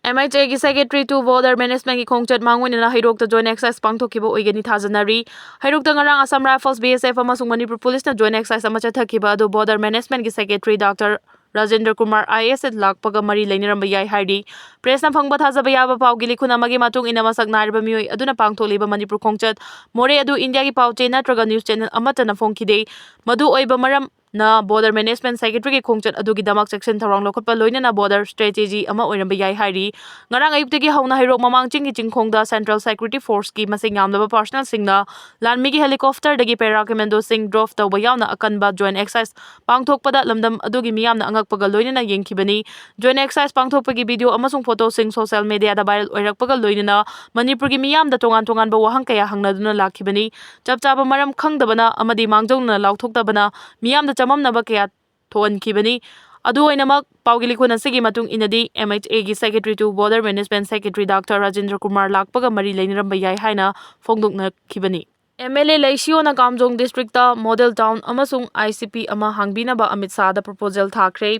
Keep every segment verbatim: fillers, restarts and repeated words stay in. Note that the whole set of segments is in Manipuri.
M H A ꯒꯤ Secretary to Border Management ꯒꯤ ꯈꯣꯡꯆꯠ ꯃꯥꯡꯑꯣꯏꯅꯅ ꯍꯩꯔꯣꯛꯇ Joint Exercise ꯄꯥꯡꯊꯣꯛꯈꯤꯕ ꯑꯣꯏꯒꯅꯤ ꯊꯥꯖꯅꯔꯤ꯫ ꯍꯩꯔꯣꯛꯇ ꯉꯔꯥꯡ Assam Rifles, B S F ꯑꯃꯁꯨꯡ ꯃꯅꯤꯄꯨꯔ ꯄꯨꯂꯤꯁꯅ Joint Exercise ꯑꯃ ꯆꯠꯊꯈꯤꯕ ꯑꯗꯨ Border Management ꯒꯤ Secretary Doctor Rajendra Kumar, I A S ꯂꯥꯛꯄꯒ ꯃꯔꯤ ꯂꯩꯅꯔꯝꯕ ꯌꯥꯏ ꯍꯥꯏꯔꯤ꯫ Press ꯅ ꯐꯪꯕ ꯊꯥꯖꯕ ꯌꯥꯕ ꯄꯥꯎꯒꯤ ꯂꯤꯈꯨꯟ ꯑꯃꯒꯤ ꯃꯇꯨꯡ ꯏꯟꯅ, ꯃꯁꯛ ꯅꯥꯏꯔꯕ ꯃꯤꯑꯣꯏ ꯑꯗꯨꯅ ꯄꯥꯡꯊꯣꯛꯂꯤꯕ ꯃꯅꯤꯄꯨꯔ ꯈꯣꯡꯆꯠ ꯃꯣꯔꯦ ꯑꯗꯨ ꯏꯟꯗꯤꯌꯥꯒꯤ ꯄꯥꯎ ꯆꯦ ꯅꯠꯇ꯭ꯔꯒ news channel ꯑꯃꯠꯇꯅ ꯐꯣꯡꯈꯤꯗꯦ꯫ ꯃꯗꯨ ꯑꯣꯏꯕ ꯃꯔꯝ ꯅ Border Management Secretary ꯒꯤ ꯈꯣꯡꯆꯠ ꯑꯗꯨꯒꯤꯗꯃꯛ ꯆꯦꯛꯁꯤꯟ ꯊꯧꯔꯥꯡ ꯂꯧꯈꯠꯄ ꯂꯣꯏꯅꯅ border strategy ꯑꯃ ꯑꯣꯏꯔꯝꯕ ꯌꯥꯏ ꯍꯥꯏꯔꯤ꯫ ꯉꯔꯥꯡ ꯑꯌꯨꯛꯇꯒꯤ ꯍꯧꯅ ꯍꯩꯔꯣꯛ ꯃꯃꯥꯡ ꯆꯤꯡꯒꯤ ꯆꯤꯡꯈꯣꯡꯗ Central Security Force ꯀꯤ ꯃꯁꯤꯡ ꯌꯥꯝꯂꯕ personnel ꯁꯤꯡꯅ ꯂꯥꯟꯃꯤꯒꯤ helicopter ꯗꯒꯤ paracommando ꯁꯤꯡ drop ꯇꯧꯕ ꯌꯥꯎꯅ ꯑꯀꯟꯕ Joint Exercise ꯄꯥꯡꯊꯣꯛꯄꯗ ꯂꯝꯗꯝ ꯑꯗꯨꯒꯤ ꯃꯤꯌꯥꯝꯅ ꯑꯉꯛꯄꯒ ꯂꯣꯏꯅꯅ ꯌꯦꯡꯈꯤꯕꯅꯤ꯫ Joint Exercise ꯄꯥꯡꯊꯣꯛꯄꯒꯤ video ꯑꯃꯁꯨꯡ photo ꯁꯤꯡ social media ꯗ viral ꯑꯣꯏꯔꯛꯄꯒ ꯂꯣꯏꯅꯅ ꯃꯅꯤꯄꯨꯔꯒꯤ ꯃꯤꯌꯥꯝꯗ ꯇꯣꯉꯥꯟ ꯇꯣꯉꯥꯟꯕ ꯋꯥꯍꯪ ꯀꯌꯥ ꯍꯪꯅꯗꯨꯅ ꯂꯥꯛꯈꯤꯕꯅꯤ꯫ ꯆꯞ ꯆꯥꯕ ꯃꯔꯝ ꯈꯪꯗꯕꯅ ꯑꯃꯗꯤ ꯃꯥꯡꯖꯧꯅꯅ ꯂꯥꯎꯊꯣꯛꯇꯕꯅ ꯃꯤꯌꯥꯝꯗ ꯆꯃꯝꯅꯕ ꯀꯌꯥ ꯊꯣꯛꯍꯟꯈꯤꯕꯅꯤ꯫ ꯑꯗꯨ ꯑꯣꯏꯅꯃꯛ, ꯄꯥꯎꯒꯤ ꯂꯤꯈꯨꯟ ꯑꯁꯤꯒꯤ ꯃꯇꯨꯡ ꯏꯟꯅꯗꯤ, M H A ꯒꯤ Secretary to Border Management Secretary Doctor Rajendra Kumar ꯂꯥꯛꯄꯒ ꯃꯔꯤ ꯂꯩꯅꯔꯝꯕ ꯌꯥꯏ ꯍꯥꯏꯅ ꯐꯣꯡꯗꯣꯛꯅꯈꯤꯕꯅꯤ꯫ M L A ꯂꯩꯁꯤꯌꯣꯅ Kamjong district ꯇ model town ꯑꯃꯁꯨꯡ I C P ꯑꯃ ꯍꯥꯡꯕꯤꯅꯕ ꯑꯃꯤꯠ ꯁꯥꯍꯗ proposal ꯊꯥꯈ꯭ꯔꯦ꯫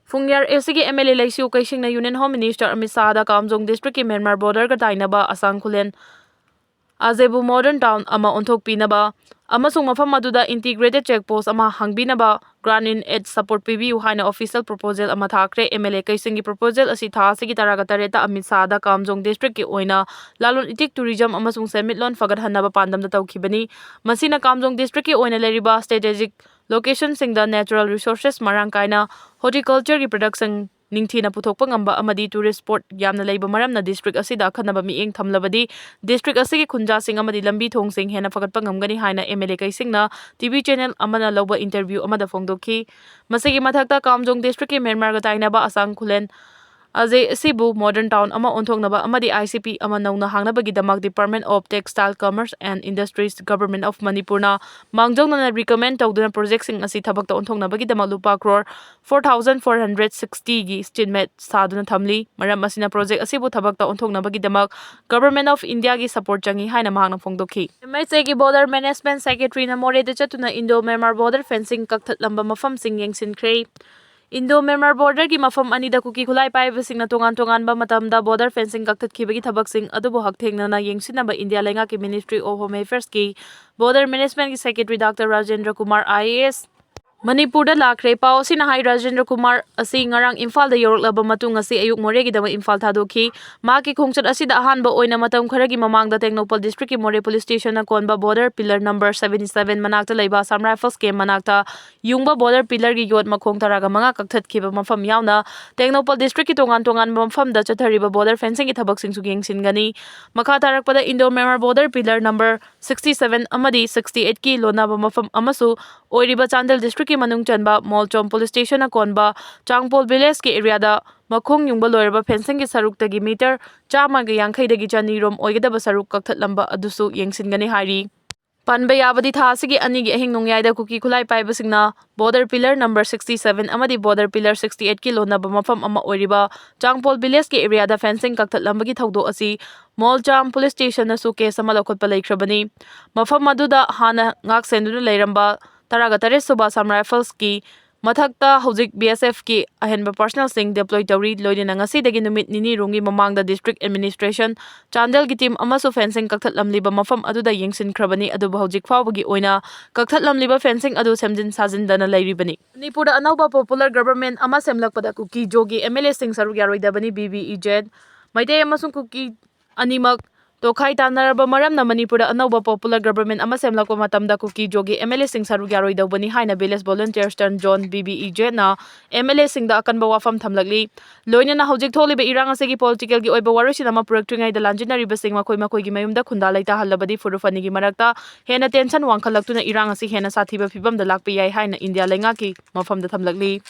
ꯐꯨꯡꯌꯥꯔ ꯑꯦꯁꯤꯒꯤ M L A ꯂꯩꯁꯤꯌꯨ ꯀꯩꯁꯤꯡꯅ Union Home Minister ꯑꯃꯤꯠ ꯁꯥꯍꯗ ꯀꯥꯝꯖꯣꯡ district ꯀꯤ ꯃ꯭ꯌꯥꯟꯃꯥꯔ border ꯒ ꯇꯥꯏꯅꯕ ꯑꯁꯥꯡ ꯈꯨꯂꯦꯟ ꯑꯖꯦꯕꯨ modern town ꯑꯃ ꯑꯣꯟꯊꯣꯛꯄꯤꯅꯕ ꯑꯃꯁꯨꯡ ꯃꯐꯝ ꯑꯗꯨꯗ integrated check post ꯑꯃ ꯍꯥꯡꯕꯤꯅꯕ grant in aid support ꯄꯤꯕꯤꯌꯨ ꯍꯥꯏꯅ official proposal ꯑꯃ ꯊꯥꯈ꯭ꯔꯦ꯫ M L A ꯀꯩꯁꯤꯡꯒꯤ proposal ꯑꯁꯤ ꯊꯥ ꯑꯁꯤꯒꯤ ꯇꯔꯥꯒ ꯇꯔꯦꯠꯇ ꯑꯃꯤꯠ ꯁꯥꯍꯗ ꯀꯥꯝꯖꯣꯡ district ꯀꯤ ꯑꯣꯏꯅ ꯂꯂꯣꯟ ꯏꯇꯤꯛ, tourism ꯑꯃꯁꯨꯡ ꯁꯦꯟꯃꯤꯠꯂꯣꯟ ꯐꯒꯠꯍꯟꯅꯕ ꯄꯥꯟꯗꯝꯗ ꯇꯧꯈꯤꯕꯅꯤ꯫ ꯃꯁꯤꯅ ꯀꯥꯝꯖꯣꯡ district ꯀꯤ ꯑꯣꯏꯅ ꯂꯩꯔꯤꯕ strategic location ꯁꯤꯡꯗ natural resources ꯃꯔꯥꯡ ꯀꯥꯏꯅ, horticulture ꯒꯤ product ꯁꯤꯡ ꯅꯤꯡꯊꯤꯅ ꯄꯨꯊꯣꯛꯄ ꯉꯝꯕ ꯑꯃꯗꯤ tourist spot ꯌꯥꯝꯅ ꯂꯩꯕ ꯃꯔꯝꯅ district ꯑꯁꯤꯗ ꯑꯈꯟꯅꯕ ꯃꯤꯠꯌꯦꯡ ꯊꯝꯂꯕꯗꯤ district ꯑꯁꯤꯒꯤ ꯈꯨꯟꯖꯥꯁꯤꯡ ꯑꯃꯗꯤ ꯂꯝꯕꯤ ꯊꯣꯡꯁꯤꯡ ꯍꯦꯟꯅ ꯐꯒꯠꯄ ꯉꯝꯒꯅꯤ ꯍꯥꯏꯅ M L A ꯀꯩꯁꯤꯡꯅ T V channel ꯑꯃꯅ ꯂꯧꯕ interview ꯑꯃꯗ ꯐꯣꯡꯗꯣꯛꯈꯤ꯫ ꯃꯁꯤꯒꯤ ꯃꯊꯛꯇ ꯀꯥꯝꯖꯣꯡ district ꯀꯤ ꯃ꯭ꯌꯥꯟꯃꯥꯔꯒ ꯇꯥꯏꯅꯕ ꯑꯁꯥꯡ ꯈꯨꯂꯦꯟ ꯑꯖꯦ ꯑꯁꯤꯕꯨ modern town ꯑꯃ ꯑꯣꯟꯊꯣꯛꯅꯕ ꯑꯃꯗꯤ I C P ꯑꯃ ꯅꯧꯅ ꯍꯥꯡꯅꯕꯒꯤꯗꯃꯛ Department of Textile, Commerce and Industries, Government of ꯃꯅꯤꯄꯨꯔꯅ ꯃꯥꯡꯖꯧꯅꯅ recommend ꯇꯧꯗꯨꯅ project ꯁꯤꯡ ꯑꯁꯤ ꯊꯕꯛꯇ ꯑꯣꯟꯊꯣꯛꯅꯕꯒꯤꯗꯃꯛ ꯂꯨꯄꯥ crore four thousand four hundred sixty ꯒꯤ estimate ꯁꯥꯗꯨꯅ ꯊꯝꯂꯤ꯫ ꯃꯔꯝ ꯑꯁꯤꯅ project ꯑꯁꯤꯕꯨ ꯊꯕꯛꯇ ꯑꯣꯟꯊꯣꯛꯅꯕꯒꯤꯗꯃꯛ Government of India ꯒꯤ support ꯆꯪꯏ ꯍꯥꯏꯅ ꯃꯍꯥꯛꯅ ꯐꯣꯡꯗꯣꯛꯈꯤ꯫ M H A ꯒꯤ Border Management Secretary ꯅ ꯃꯣꯔꯦꯗ ꯆꯠꯇꯨꯅ Indo Myanmar border fencing ꯀꯛꯊꯠꯂꯝꯕ ꯃꯐꯝꯁꯤꯡ ꯌꯦꯡꯁꯤꯟꯈ꯭ꯔꯦ꯫ ꯏꯟꯗꯣ ꯃ꯭ꯌꯥꯟꯃꯥꯔ ꯕꯣꯔꯗꯔꯒꯤ ꯃꯐꯝ ꯑꯅꯤꯗ ꯀꯨꯀꯤ ꯈꯨꯠꯂꯥꯏ ꯄꯥꯏꯕꯁꯤꯡꯅ ꯇꯣꯉꯥꯟ ꯇꯣꯉꯥꯟꯕ ꯃꯇꯝꯗ ꯕꯣꯔꯗꯔ ꯐꯦꯟꯁꯤꯡ ꯀꯛꯊꯠꯈꯤꯕꯒꯤ ꯊꯕꯛꯁꯤꯡ ꯑꯗꯨꯕꯨ ꯍꯛꯊꯦꯡꯅꯅ ꯌꯦꯡꯁꯤꯟꯅꯕ ꯏꯟꯗꯤꯌꯥ ꯂꯩꯉꯥꯛꯀꯤ Ministry of Home Affairsꯀꯤ Border Managementꯀꯤ Secretary Doctor Rajendra Kumar IAS ꯃꯅꯤꯄꯨꯔꯗ ꯂꯥꯛꯈ꯭ꯔꯦ꯫ ꯄꯥꯎ ꯑꯁꯤꯅ ꯍꯥꯏ, ꯔꯥꯖꯦꯟꯗ꯭ꯔ ꯀꯨꯃꯥꯔ ꯑꯁꯤ ꯉꯔꯥꯡ ꯏꯝꯐꯥꯜꯗ ꯌꯧꯔꯛꯂꯕ ꯃꯇꯨꯡ ꯉꯁꯤ ꯑꯌꯨꯛ ꯃꯣꯔꯦꯒꯤꯗꯃꯛ ꯏꯝꯐꯥꯜ ꯊꯥꯗꯣꯛꯈꯤ꯫ ꯃꯍꯥꯛꯀꯤ ꯈꯣꯡꯆꯠ ꯑꯁꯤꯗ ꯑꯍꯥꯟꯕ ꯑꯣꯏꯅ ꯃꯇꯝ ꯈꯔꯒꯤ ꯃꯃꯥꯡꯗ ꯇꯦꯡꯅꯧꯄꯜ districtꯀꯤ ꯃꯣꯔꯦ police stationꯅ ꯀꯣꯟꯕ border pillar number seventy seven ꯃꯅꯥꯛꯇ ꯂꯩꯕ Assam Rifles camp ꯃꯅꯥꯛꯇ ꯌꯨꯡꯕ border pillarꯒꯤ ꯌꯣꯠ ꯃꯈꯣꯡ ꯇꯔꯥꯒ ꯃꯉꯥ ꯀꯛꯊꯠꯈꯤꯕ ꯃꯐꯝ ꯌꯥꯎꯅ ꯇꯦꯡꯅꯧꯄꯜ districtꯀꯤ ꯇꯣꯉꯥꯟ ꯇꯣꯉꯥꯟꯕ ꯃꯐꯝꯗ ꯆꯠꯊꯔꯤꯕ border fencingꯒꯤ ꯊꯕꯛꯁꯤꯡꯁꯨ ꯌꯦꯡꯁꯤꯟꯒꯅꯤ꯫ ꯃꯈꯥ ꯇꯥꯔꯛꯄꯗ Indo Myanmar border pillar number sixty seven ꯑꯃꯗꯤ sixty eightꯀꯤ ꯂꯣꯟꯅꯕ ꯃꯐꯝ ꯑꯃꯁꯨ ꯑꯣꯏꯔꯤꯕ ꯆꯥꯟꯗꯦꯜ districtꯀꯤ ꯃꯅꯨꯡ ꯆꯟꯕ ꯃꯣꯜꯆꯣꯝ police stationꯅ ꯀꯣꯟꯕ ꯆꯥꯡꯄꯣꯜ villageꯀꯤ areaꯗ ꯃꯈꯣꯡ ꯌꯨꯡꯕ ꯂꯣꯏꯔꯕ fencingꯒꯤ ꯁꯔꯨꯛꯇꯒꯤ meter ꯆꯥꯝꯃꯒ ꯌꯥꯡꯈꯩꯗꯒꯤ ꯆꯅꯤ ꯔꯣꯝ ꯑꯣꯏꯒꯗꯕ ꯁꯔꯨꯛ ꯀꯛꯊꯠꯂꯝꯕ ꯑꯗꯨꯁꯨ ꯌꯦꯡꯁꯤꯟꯒꯅꯤ ꯍꯥꯏꯔꯤ꯫ ꯄꯟꯕ ꯌꯥꯕꯗꯤ, ꯊꯥ ꯑꯁꯤꯒꯤ ꯑꯅꯤꯒꯤ ꯑꯍꯤꯡ ꯅꯣꯡꯌꯥꯏꯗ ꯀꯨꯀꯤ ꯈꯨꯠꯂꯥꯏ ꯄꯥꯏꯕꯁꯤꯡꯅ border pillar number sixty seven ꯑꯃꯗꯤ border pillar sixty eightꯀꯤ ꯂꯣꯟꯅꯕ ꯃꯐꯝ ꯑꯃ ꯑꯣꯏꯔꯤꯕ ꯆꯥꯡꯄꯣꯜ villageꯀꯤ areaꯗ fencing ꯀꯛꯊꯠꯂꯝꯕꯒꯤ ꯊꯧꯗꯣꯛ ꯑꯁꯤ ꯃꯣꯜꯆꯥꯝ police stationꯅꯁꯨ case ꯑꯃ ꯂꯧꯈꯠꯄ ꯂꯩꯈ꯭ꯔꯕꯅꯤ꯫ ꯃꯐꯝ ꯑꯗꯨꯗ ꯍꯥꯟꯅ ꯉꯥꯛ ꯁꯦꯟꯗꯨꯅ ꯂꯩꯔꯝꯕ ꯇꯔꯥꯒ ꯇꯔꯦꯠ ꯁꯨꯕ Assam Riflesꯀꯤ ꯃꯊꯛꯇ ꯍꯧꯖꯤꯛ BSFꯀꯤ ꯑꯍꯦꯟꯕ personnelꯁꯤꯡ deploy ꯇꯧꯔꯤ꯫ ꯂꯣꯏꯅꯅ ꯉꯁꯤꯗꯒꯤ ꯅꯨꯃꯤꯠ ꯅꯤꯅꯤ ꯔꯣꯝꯒꯤ ꯃꯃꯥꯡꯗ district administration, ꯆꯥꯟꯗꯦꯜꯒꯤ team ꯑꯃꯁꯨ fencing ꯀꯛꯊꯠꯂꯝꯂꯤꯕ ꯃꯐꯝ ꯑꯗꯨꯗ ꯌꯦꯡꯁꯤꯟꯈ꯭ꯔꯕꯅꯤ, ꯑꯗꯨꯕꯨ ꯍꯧꯖꯤꯛ ꯐꯥꯎꯕꯒꯤ ꯑꯣꯏꯅ ꯀꯛꯊꯠꯂꯝꯂꯤꯕ fencing ꯑꯗꯨ ꯁꯦꯝꯖꯤꯟ ꯁꯥꯖꯤꯟꯗꯅ ꯂꯩꯔꯤꯕꯅꯤ꯫ ꯃꯅꯤꯄꯨꯔꯗ ꯑꯅꯧꯕ popular government ꯑꯃ ꯁꯦꯝꯂꯛꯄꯗ ꯀꯨꯀꯤ ꯖꯣꯒꯤ MLAꯁꯤꯡ ꯁꯔꯨꯛ ꯌꯥꯔꯣꯏꯗꯕꯅꯤ, BBEZ꯫ ꯃꯩꯇꯩ ꯑꯃꯁꯨꯡ ꯀꯨꯀꯤ ꯑꯅꯤꯃꯛ ꯇꯣꯈꯥꯏ ꯇꯥꯟꯅꯔꯕ ꯃꯔꯝꯅ ꯃꯅꯤꯄꯨꯔꯗ ꯑꯅꯧꯕ popular government ꯑꯃ ꯁꯦꯝꯂꯛꯄ ꯃꯇꯝꯗ ꯀꯨꯀꯤ ꯖꯣꯒꯤ MLAꯁꯤꯡ ꯁꯔꯨꯛ ꯌꯥꯔꯣꯏꯗꯧꯕꯅꯤ ꯍꯥꯏꯅ Village Volunteers Turn Zone, BVEZꯅ MLAꯁꯤꯡꯗ ꯑꯀꯟꯕ ꯋꯥꯐꯝ ꯊꯝꯂꯛꯂꯤ꯫ ꯂꯣꯏꯅꯅ ꯍꯧꯖꯤꯛ ꯊꯣꯛꯂꯤꯕ ꯏꯔꯥꯡ ꯑꯁꯤꯒꯤ politicalꯒꯤ ꯑꯣꯏꯕ ꯋꯥꯔꯣꯏꯁꯤꯟ ꯑꯃ ꯄꯨꯔꯛꯇ꯭ꯔꯤꯉꯩꯗ ꯂꯥꯟꯖꯤꯟꯅꯔꯤꯕꯁꯤꯡ ꯃꯈꯣꯏ ꯃꯈꯣꯏꯒꯤ ꯃꯌꯨꯝꯗ ꯈꯨꯟꯗꯥ ꯂꯩꯇꯥꯍꯜꯂꯕꯗꯤ ꯐꯨꯔꯨꯞ ꯑꯅꯤꯒꯤ ꯃꯔꯛꯇ ꯍꯦꯟꯅ tension ꯋꯥꯡꯈꯠꯂꯛꯇꯨꯅ ꯏꯔꯥꯡ ꯑꯁꯤ ꯍꯦꯟꯅ ꯁꯥꯊꯤꯕ ꯐꯤꯕꯝꯗ ꯂꯥꯛꯄ ꯌꯥꯏ ꯍꯥꯏꯅ ꯏꯟꯗꯤꯌꯥ ꯂꯩꯉꯥꯛꯀꯤ ꯃꯐꯝꯗ ꯊꯝꯂꯛꯂꯤ꯫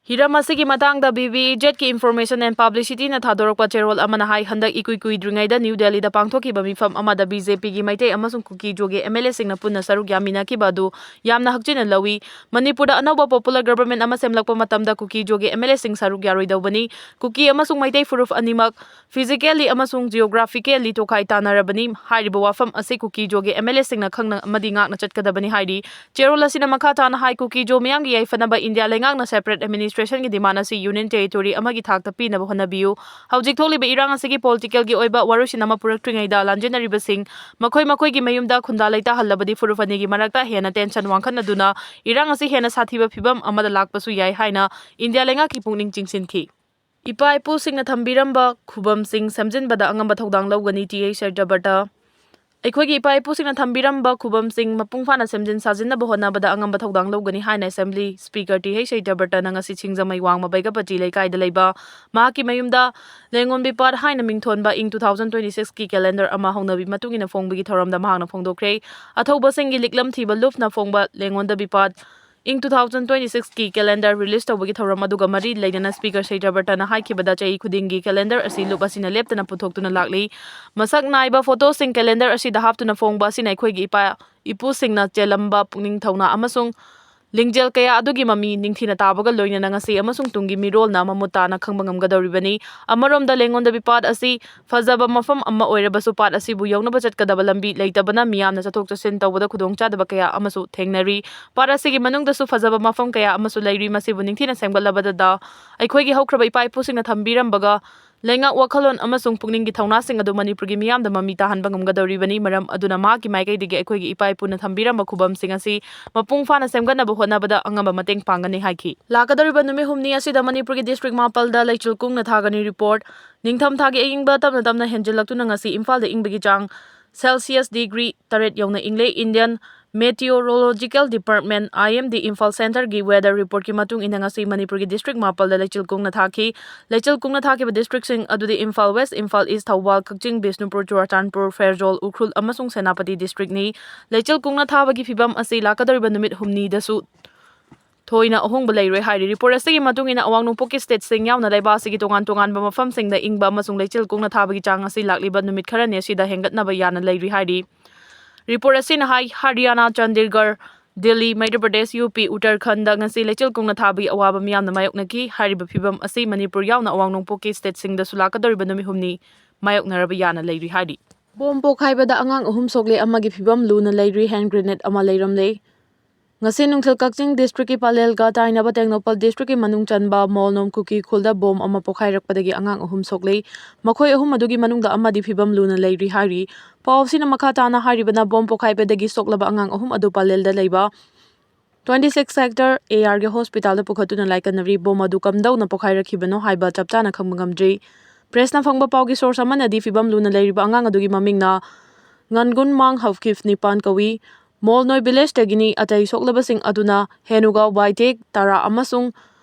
ꯍꯤꯔꯝ ꯑꯁꯤꯒꯤ ꯃꯇꯥꯡꯗ BVEZꯀꯤ Information and Publicityꯅ ꯊꯥꯗꯣꯔꯛꯄ ꯆꯦꯔꯣꯜ ꯑꯃꯅ ꯍꯥꯏ, ꯍꯟꯗꯛ ꯏꯀꯨꯏ ꯀꯨꯏꯗ꯭ꯔꯤꯉꯩꯗ ꯅ꯭ꯌꯨ ꯗꯦꯜꯂꯤꯗ ꯄꯥꯡꯊꯣꯛꯈꯤꯕ ꯃꯤꯐꯝ ꯑꯃꯗ BJPꯒꯤ ꯃꯩꯇꯩ ꯑꯃꯁꯨꯡ ꯀꯨꯀꯤ ꯖꯣꯒꯤ MLAꯁꯤꯡꯅ ꯄꯨꯟꯅ ꯁꯔꯨꯛ ꯌꯥꯃꯤꯟꯅꯈꯤꯕ ꯑꯗꯨ ꯌꯥꯝꯅ ꯍꯛꯆꯤꯟꯅ ꯂꯧꯏ꯫ ꯃꯅꯤꯄꯨꯔꯗ ꯑꯅꯧꯕ popular government ꯑꯃ ꯁꯦꯝꯂꯛꯄ ꯃꯇꯝꯗ ꯀꯨꯀꯤ ꯖꯣꯒꯤ MLAꯁꯤꯡ ꯁꯔꯨꯛ ꯌꯥꯔꯣꯏꯗꯧꯕꯅꯤ꯫ ꯀꯨꯀꯤ ꯑꯃꯁꯨꯡ ꯃꯩꯇꯩ ꯐꯨꯔꯨꯞ ꯑꯅꯤꯃꯛ physically ꯑꯃꯁꯨꯡ geographically ꯇꯣꯈꯥꯏ ꯇꯥꯟꯅꯔꯕꯅꯤ꯫ ꯍꯥꯏꯔꯤꯕ ꯋꯥꯐꯝ ꯑꯁꯤ ꯀꯨꯀꯤ ꯖꯣꯒꯤ MLAꯁꯤꯡꯅ ꯈꯪꯅ ꯑꯃꯗꯤ ꯉꯥꯛꯅ ꯆꯠꯀꯗꯕꯅꯤ ꯍꯥꯏꯔꯤ꯫ ꯆꯦꯔꯣꯜ ꯑꯁꯤꯅ ꯃꯈꯥ ꯇꯥꯅ ꯍꯥꯏ, ꯀꯨꯀꯤ ꯖꯣ ꯃꯤꯌꯥꯝꯒꯤ ꯌꯥꯏꯐꯅꯕ ꯏꯟꯗꯤꯌꯥ ꯂꯩꯉꯥꯛꯅ separate administration registration ꯒꯤ demand ꯑꯁꯤ Union Territory ꯑꯃꯒꯤ ꯊꯥꯛꯇ ꯄꯤꯅꯕ ꯍꯣꯠꯅꯕꯤꯌꯨ꯫ ꯍꯧꯖꯤꯛ ꯊꯣꯛꯂꯤꯕ ꯏꯔꯥꯡ ꯑꯁꯤꯒꯤ political ꯒꯤ ꯑꯣꯏꯕ ꯋꯥꯔꯣꯏꯁꯤꯟ ꯑꯃ ꯄꯨꯔꯛꯇ꯭ꯔꯤꯉꯩꯗ ꯂꯥꯟꯖꯦꯟꯅꯔꯤꯕꯁꯤꯡ ꯃꯈꯣꯏ ꯃꯈꯣꯏꯒꯤ ꯃꯌꯨꯝꯗ ꯈꯨꯟꯗꯥ ꯂꯩꯇꯥꯍꯜꯂꯕꯗꯤ ꯐꯨꯔꯨꯞ ꯑꯅꯤꯒꯤ ꯃꯔꯛꯇ ꯍꯦꯟꯅ tension ꯋꯥꯡꯈꯠꯅꯗꯨꯅ ꯏꯔꯥꯡ ꯑꯁꯤ ꯍꯦꯟꯅ ꯁꯥꯊꯤꯕ ꯐꯤꯕꯝ ꯑꯃꯗ ꯂꯥꯛꯄꯁꯨ ꯌꯥꯏ ꯍꯥꯏꯅ ꯏꯟꯗꯤꯌꯥ ꯂꯩꯉꯥꯛꯀꯤ ꯄꯨꯛꯅꯤꯡ ꯆꯤꯡꯁꯤꯟꯈꯤ꯫ ꯏꯄꯥ ꯏꯄꯨꯁꯤꯡꯅ ꯊꯝꯕꯤꯔꯝꯕ ꯈꯨꯕꯝꯁꯤꯡ ꯁꯦꯝꯖꯤꯟꯕꯗ ꯑꯉꯝꯕ ꯊꯧꯗꯥꯡ ꯂꯧꯒꯅꯤ, ꯇꯤ ꯑꯩꯆ ꯁꯇ꯭ꯌꯕ꯭ꯔꯇ꯫ ꯑꯩꯈꯣꯏꯒꯤ ꯏꯄꯥ ꯏꯄꯨꯁꯤꯡꯅ ꯊꯝꯕꯤꯔꯝꯕ ꯈꯨꯕꯝꯁꯤꯡ ꯃꯄꯨꯡ ꯐꯥꯅ ꯁꯦꯝꯖꯤꯟ ꯁꯥꯖꯤꯟꯅꯕ ꯍꯣꯠꯅꯕꯗ ꯑꯉꯝꯕ ꯊꯧꯗꯥꯡ ꯂꯧꯒꯅꯤ ꯍꯥꯏꯅ Assembly Speaker ꯇꯤ ꯑꯩꯆ ꯁꯇ꯭ꯌꯕ꯭ꯔꯇꯅ ꯉꯁꯤ ꯁꯤꯡꯖꯃꯩ ꯋꯥꯡꯃ ꯕꯩꯒꯄꯇꯤ ꯂꯩꯀꯥꯏꯗ ꯂꯩꯕ ꯃꯍꯥꯛꯀꯤ ꯃꯌꯨꯝꯗ ꯂꯦꯡꯉꯣꯟꯕꯤ ꯄꯥꯠ ꯍꯥꯏꯅ ꯃꯤꯡꯊꯣꯟꯕ ꯏꯪ two thousand twenty six ꯀꯤ calendar ꯑꯃ ꯍꯧꯅꯕꯤ ꯃꯇꯨꯡ ꯏꯟꯅ ꯐꯣꯡꯕꯒꯤ ꯊꯧꯔꯝꯗ ꯃꯍꯥꯛꯅ ꯐꯣꯡꯗꯣꯛꯈ꯭ꯔꯦ꯫ ꯑꯊꯧꯕꯁꯤꯡꯒꯤ ꯂꯤꯛꯂꯝ ꯊꯤꯕ ꯂꯨꯞꯅ ꯐꯣꯡꯕ ꯂꯦꯡꯉꯣꯟꯗꯕꯤ ꯄꯥꯠ ꯏꯪ two thousand twenty six ꯀꯤ calendar release ꯇꯧꯕꯒꯤ ꯊꯧꯔꯝ ꯑꯗꯨꯒ ꯃꯔꯤ ꯂꯩꯅꯅ Speaker ꯁꯇ꯭ꯌꯕ꯭ꯔꯇꯅ ꯍꯥꯏꯈꯤꯕꯗ ꯆꯍꯤ ꯈꯨꯗꯤꯡꯒꯤ calendar ꯑꯁꯤ ꯂꯨꯞ ꯑꯁꯤꯅ ꯂꯦꯞꯇꯅ ꯄꯨꯊꯣꯛꯇꯨꯅ ꯂꯥꯛꯂꯤ꯫ ꯃꯁꯛ ꯅꯥꯏꯕ photo ꯁꯤꯡ calendar ꯑꯁꯤꯗ ꯍꯥꯞꯇꯨꯅ ꯐꯣꯡꯕ ꯑꯁꯤꯅ ꯑꯩꯈꯣꯏꯒꯤ ꯏꯄꯥ ꯏꯄꯨꯁꯤꯡꯅ ꯆꯦꯜꯂꯝꯕ ꯄꯨꯛꯅꯤꯡ ꯊꯧꯅꯥ ꯑꯃꯁꯨꯡ ꯂꯤꯡꯖꯦꯜ ꯀꯌꯥ ꯑꯗꯨꯒꯤ ꯃꯃꯤ ꯅꯤꯡꯊꯤꯅ ꯇꯥꯕꯒ ꯂꯣꯏꯅꯅ ꯉꯁꯤ ꯑꯃꯁꯨꯡ ꯇꯨꯡꯒꯤ ꯃꯤꯔꯣꯜꯅ ꯃꯃꯨꯠ ꯇꯥꯅ ꯈꯪꯕ ꯉꯝꯒꯗꯧꯔꯤꯕꯅꯤ꯫ ꯑꯃꯔꯣꯝꯗ ꯂꯦꯡꯉꯣꯟꯗꯕꯤ ꯄꯥꯠ ꯑꯁꯤ ꯐꯖꯕ ꯃꯐꯝ ꯑꯃ ꯑꯣꯏꯔꯕꯁꯨ ꯄꯥꯠ ꯑꯁꯤꯕꯨ ꯌꯧꯅꯕ ꯆꯠꯀꯗꯕ ꯂꯝꯕꯤ ꯂꯩꯇꯕꯅ ꯃꯤꯌꯥꯝꯅ ꯆꯠꯊꯣꯛ ꯆꯠꯁꯤꯟ ꯇꯧꯕꯗ ꯈꯨꯗꯣꯡꯆꯥꯗꯕ ꯀꯌꯥ ꯑꯃꯁꯨ ꯊꯦꯡꯅꯔꯤ꯫ ꯄꯥꯠ ꯑꯁꯤꯒꯤ ꯃꯅꯨꯡꯗꯁꯨ ꯐꯖꯕ ꯃꯐꯝ ꯀꯌꯥ ꯑꯃꯁꯨ ꯂꯩꯔꯤ꯫ ꯃꯁꯤꯕꯨ ꯅꯤꯡꯊꯤꯅ ꯁꯦꯝꯒꯠꯂꯕꯗ ꯑꯩꯈꯣꯏꯒꯤ ꯍꯧꯈ꯭ꯔꯕ ꯏꯄꯥ ꯏꯄꯨꯁꯤꯡꯅ ꯊꯝꯕꯤꯔꯝꯕꯒ ꯂꯩꯉꯥꯛ ꯋꯥꯈꯜꯂꯣꯟ ꯑꯃꯁꯨꯡ ꯄꯨꯛꯅꯤꯡꯒꯤ ꯊꯧꯅꯥꯁꯤꯡ ꯑꯗꯨ ꯃꯅꯤꯄꯨꯔꯒꯤ ꯃꯤꯌꯥꯝꯗ ꯃꯃꯤ ꯇꯥꯍꯟꯕ ꯉꯝꯒꯗꯧꯔꯤꯕꯅꯤ꯫ ꯃꯔꯝ ꯑꯗꯨꯅ ꯃꯍꯥꯛꯀꯤ ꯃꯥꯏꯀꯩꯗꯒꯤ ꯑꯩꯈꯣꯏꯒꯤ ꯏꯄꯥ ꯏꯄꯨꯅ ꯊꯝꯕꯤꯔꯝꯕ ꯈꯨꯕꯝꯁꯤꯡ ꯑꯁꯤ ꯃꯄꯨꯡ ꯐꯥꯅ ꯁꯦꯝꯒꯠꯅꯕ ꯍꯣꯠꯅꯕꯗ ꯑꯉꯝꯕ ꯃꯇꯦꯡ ꯄꯥꯡꯒꯅꯤ ꯍꯥꯏꯈꯤ꯫ ꯂꯥꯛꯀꯗꯧꯔꯤꯕ ꯅꯨꯃꯤꯠ ꯍꯨꯝꯅꯤ ꯑꯁꯤꯗ ꯃꯅꯤꯄꯨꯔꯒꯤ district ꯃꯥꯄꯜꯗ ꯂꯩꯆꯤꯜ ꯀꯨꯡꯅ ꯊꯥꯒꯅꯤ꯫ Report꯫ ꯅꯤꯡꯊꯝꯊꯥꯒꯤ ꯑꯏꯪꯕ ꯇꯞꯅ ꯇꯞꯅ ꯍꯦꯟꯖꯤꯜꯂꯛꯇꯨꯅ ꯉꯁꯤ ꯏꯝꯐꯥꯜꯗ ꯏꯪꯕꯒꯤ ꯆꯥꯡ Celsius degree ꯇꯔꯦꯠ ꯌꯧꯅ ꯏꯪꯂꯦ꯫ Indian Meteorological Department, I M D, Imphal Centre ꯒꯤ weather report ꯀꯤ ꯃꯇꯨꯡ ꯏꯟꯅ ꯉꯁꯤ ꯃꯅꯤꯄꯨꯔꯒꯤ district ꯃꯥꯄꯜꯗ ꯂꯩꯆꯤꯜ ꯀꯨꯡꯅ ꯊꯥꯈꯤ꯫ ꯂꯩꯆꯤꯜ ꯀꯨꯡꯅ ꯊꯥꯈꯤꯕ district ꯁꯤꯡ ꯑꯗꯨꯗꯤ Imphal West, Imphal East, Thoubal, Kakching, Bishnupur, Churachandpur, Pherzawl, Ukhrul ꯑꯃꯁꯨꯡ ꯁꯦꯅꯥꯄꯇꯤ district ꯅꯤ꯫ ꯂꯩꯆꯤꯜ ꯀꯨꯡꯅ ꯊꯥꯕꯒꯤ ꯐꯤꯕꯝ ꯑꯁꯤ ꯂꯥꯛꯀꯗꯧꯔꯤꯕ ꯅꯨꯃꯤꯠ ꯍꯨꯝꯅꯤꯗꯁꯨ ꯊꯣꯏꯅ ꯑꯍꯣꯡꯕ ꯂꯩꯔꯣꯏ ꯍꯥꯏꯔꯤ꯫ Report ꯑꯁꯤꯒꯤ ꯃꯇꯨꯡ ꯏꯟꯅ ꯑꯋꯥꯡ ꯅꯣꯡꯄꯣꯛꯀꯤ state ꯁꯤꯡ ꯌꯥꯎꯅ ꯂꯩꯕꯥꯛ ꯑꯁꯤꯒꯤ ꯇꯣꯉꯥꯟ ꯇꯣꯉꯥꯟꯕ ꯃꯐꯝꯁꯤꯡꯗ ꯏꯪꯕ ꯑꯃꯁꯨꯡ ꯂꯩꯆꯤꯜ ꯀꯨꯡꯅ ꯊꯥꯕꯒꯤ ꯆꯥꯡ ꯑꯁꯤ ꯂꯥꯛꯂꯤꯕ ꯅꯨꯃꯤꯠ ꯈꯔꯅꯤ ꯑꯁꯤꯗ ꯍꯦꯟꯒꯠꯅꯕ ꯌꯥꯅ ꯂꯩꯔꯤ ꯍꯥꯏꯔꯤ꯫ Report ꯑꯁꯤꯅ ꯍꯥꯏ, ꯍꯔꯤꯌꯥꯅꯥ, ꯆꯟꯗꯤꯒꯔ, ꯗꯤꯜꯂꯤ, ꯃꯙ꯭ꯌ ꯄ꯭ꯔꯗꯦꯁ, ꯌꯨ ꯄꯤ, ꯎꯠꯇꯔꯈꯟꯗ ꯉꯁꯤ ꯂꯩꯆꯤꯜ ꯀꯨꯡꯅ ꯊꯥꯕꯒꯤ ꯑꯋꯥꯕ ꯃꯤꯌꯥꯝꯅ ꯃꯥꯌꯣꯛꯅꯈꯤ꯫ ꯍꯥꯏꯔꯤꯕ ꯐꯤꯕꯝ ꯑꯁꯤ ꯃꯅꯤꯄꯨꯔ ꯌꯥꯎꯅ ꯑꯋꯥꯡ ꯅꯣꯡꯄꯣꯛꯀꯤ state ꯁꯤꯡꯗꯁꯨ ꯂꯥꯛꯀꯗꯧꯔꯤꯕ ꯅꯨꯃꯤꯠ ꯍꯨꯝꯅꯤ ꯃꯥꯌꯣꯛꯅꯔꯕ ꯌꯥꯅ ꯂꯩꯔꯤ ꯍꯥꯏꯔꯤ꯫ ꯕꯣꯝ ꯄꯣꯈꯥꯏꯕꯗ ꯑꯉꯥꯡ ꯑꯍꯨꯝ ꯁꯣꯛꯂꯦ, ꯑꯃꯒꯤ ꯐꯤꯕꯝ ꯂꯨꯅ ꯂꯩꯔꯤ, hand grenade ꯑꯃ ꯂꯩꯔꯝꯂꯦ꯫ ꯉꯁꯤ ꯅꯨꯡꯊꯤꯜ ꯀꯛꯆꯤꯡ ꯗꯤꯁꯇ꯭ꯔꯤꯛꯀꯤ ꯄꯂꯦꯜꯒ ꯇꯥꯏꯅꯕ ꯇꯦꯡꯅꯧꯄꯜ ꯗꯤꯁꯇ꯭ꯔꯤꯛꯀꯤ ꯃꯅꯨꯡ ꯆꯟꯕ ꯃꯣꯜꯅꯣꯝ ꯀꯨꯀꯤ ꯈꯨꯜꯗ ꯕꯣꯝ ꯑꯃ ꯄꯣꯈꯥꯏꯔꯛꯄꯗꯒꯤ ꯑꯉꯥꯡ ꯑꯍꯨꯝ ꯁꯣꯛꯂꯦ꯫ ꯃꯈꯣꯏ ꯑꯍꯨꯝ ꯑꯗꯨꯒꯤ ꯃꯅꯨꯡꯗ ꯑꯃꯗꯤ ꯐꯤꯕꯝ ꯂꯨꯅ ꯂꯩꯔꯤ ꯍꯥꯏꯔꯤ꯫ ꯄꯥꯎ ꯑꯁꯤꯅ ꯃꯈꯥ ꯇꯥꯅ ꯍꯥꯏꯔꯤꯕꯅ, ꯕꯣꯝ ꯄꯣꯈꯥꯏꯕꯗꯒꯤ ꯁꯣꯛꯂꯕ ꯑꯉꯥꯡ ꯑꯍꯨꯝ ꯑꯗꯨ ꯄꯂꯦꯜꯗ ꯂꯩꯕ twenty six sector AR ꯒꯤ ꯍꯣꯁꯄꯤꯇꯥꯜꯗ ꯄꯨꯈꯠꯇꯨꯅ ꯂꯥꯏꯀꯠꯅꯔꯤ꯫ ꯕꯣꯝ ꯑꯗꯨ ꯀꯝꯗꯧꯅ ꯄꯣꯈꯥꯏꯔꯛꯈꯤꯕꯅꯣ ꯍꯥꯏꯕ ꯆꯞ ꯆꯥꯅ ꯈꯪꯕ ꯉꯝꯗ꯭ꯔꯤ꯫ ꯄ꯭ꯔꯦꯁꯅ ꯐꯪꯕ ꯄꯥꯎꯒꯤ ꯁꯣꯔꯁ ꯑꯃꯅꯗꯤ ꯐꯤꯕꯝ ꯂꯨꯅ ꯂꯩꯔꯤꯕ ꯑꯉꯥꯡ ꯑꯗꯨꯒꯤ ꯃꯃꯤꯡꯅ ꯉꯟꯒꯨꯟ ꯃꯥꯡ ꯍꯧꯀꯤꯐ ꯅꯤꯄꯥꯟ ꯀꯧꯏ꯫ ꯃꯣꯜꯅꯣꯏ ꯚꯤꯂꯦꯖꯇꯒꯤꯅꯤ꯫ ꯑꯇꯩ ꯁꯣꯛꯂꯕꯁꯤꯡ ꯑꯗꯨꯅ ꯍꯦꯅꯨꯒꯥꯎ ꯕꯥꯏꯇꯦ ꯇꯔꯥ ꯑꯃꯁꯨꯡ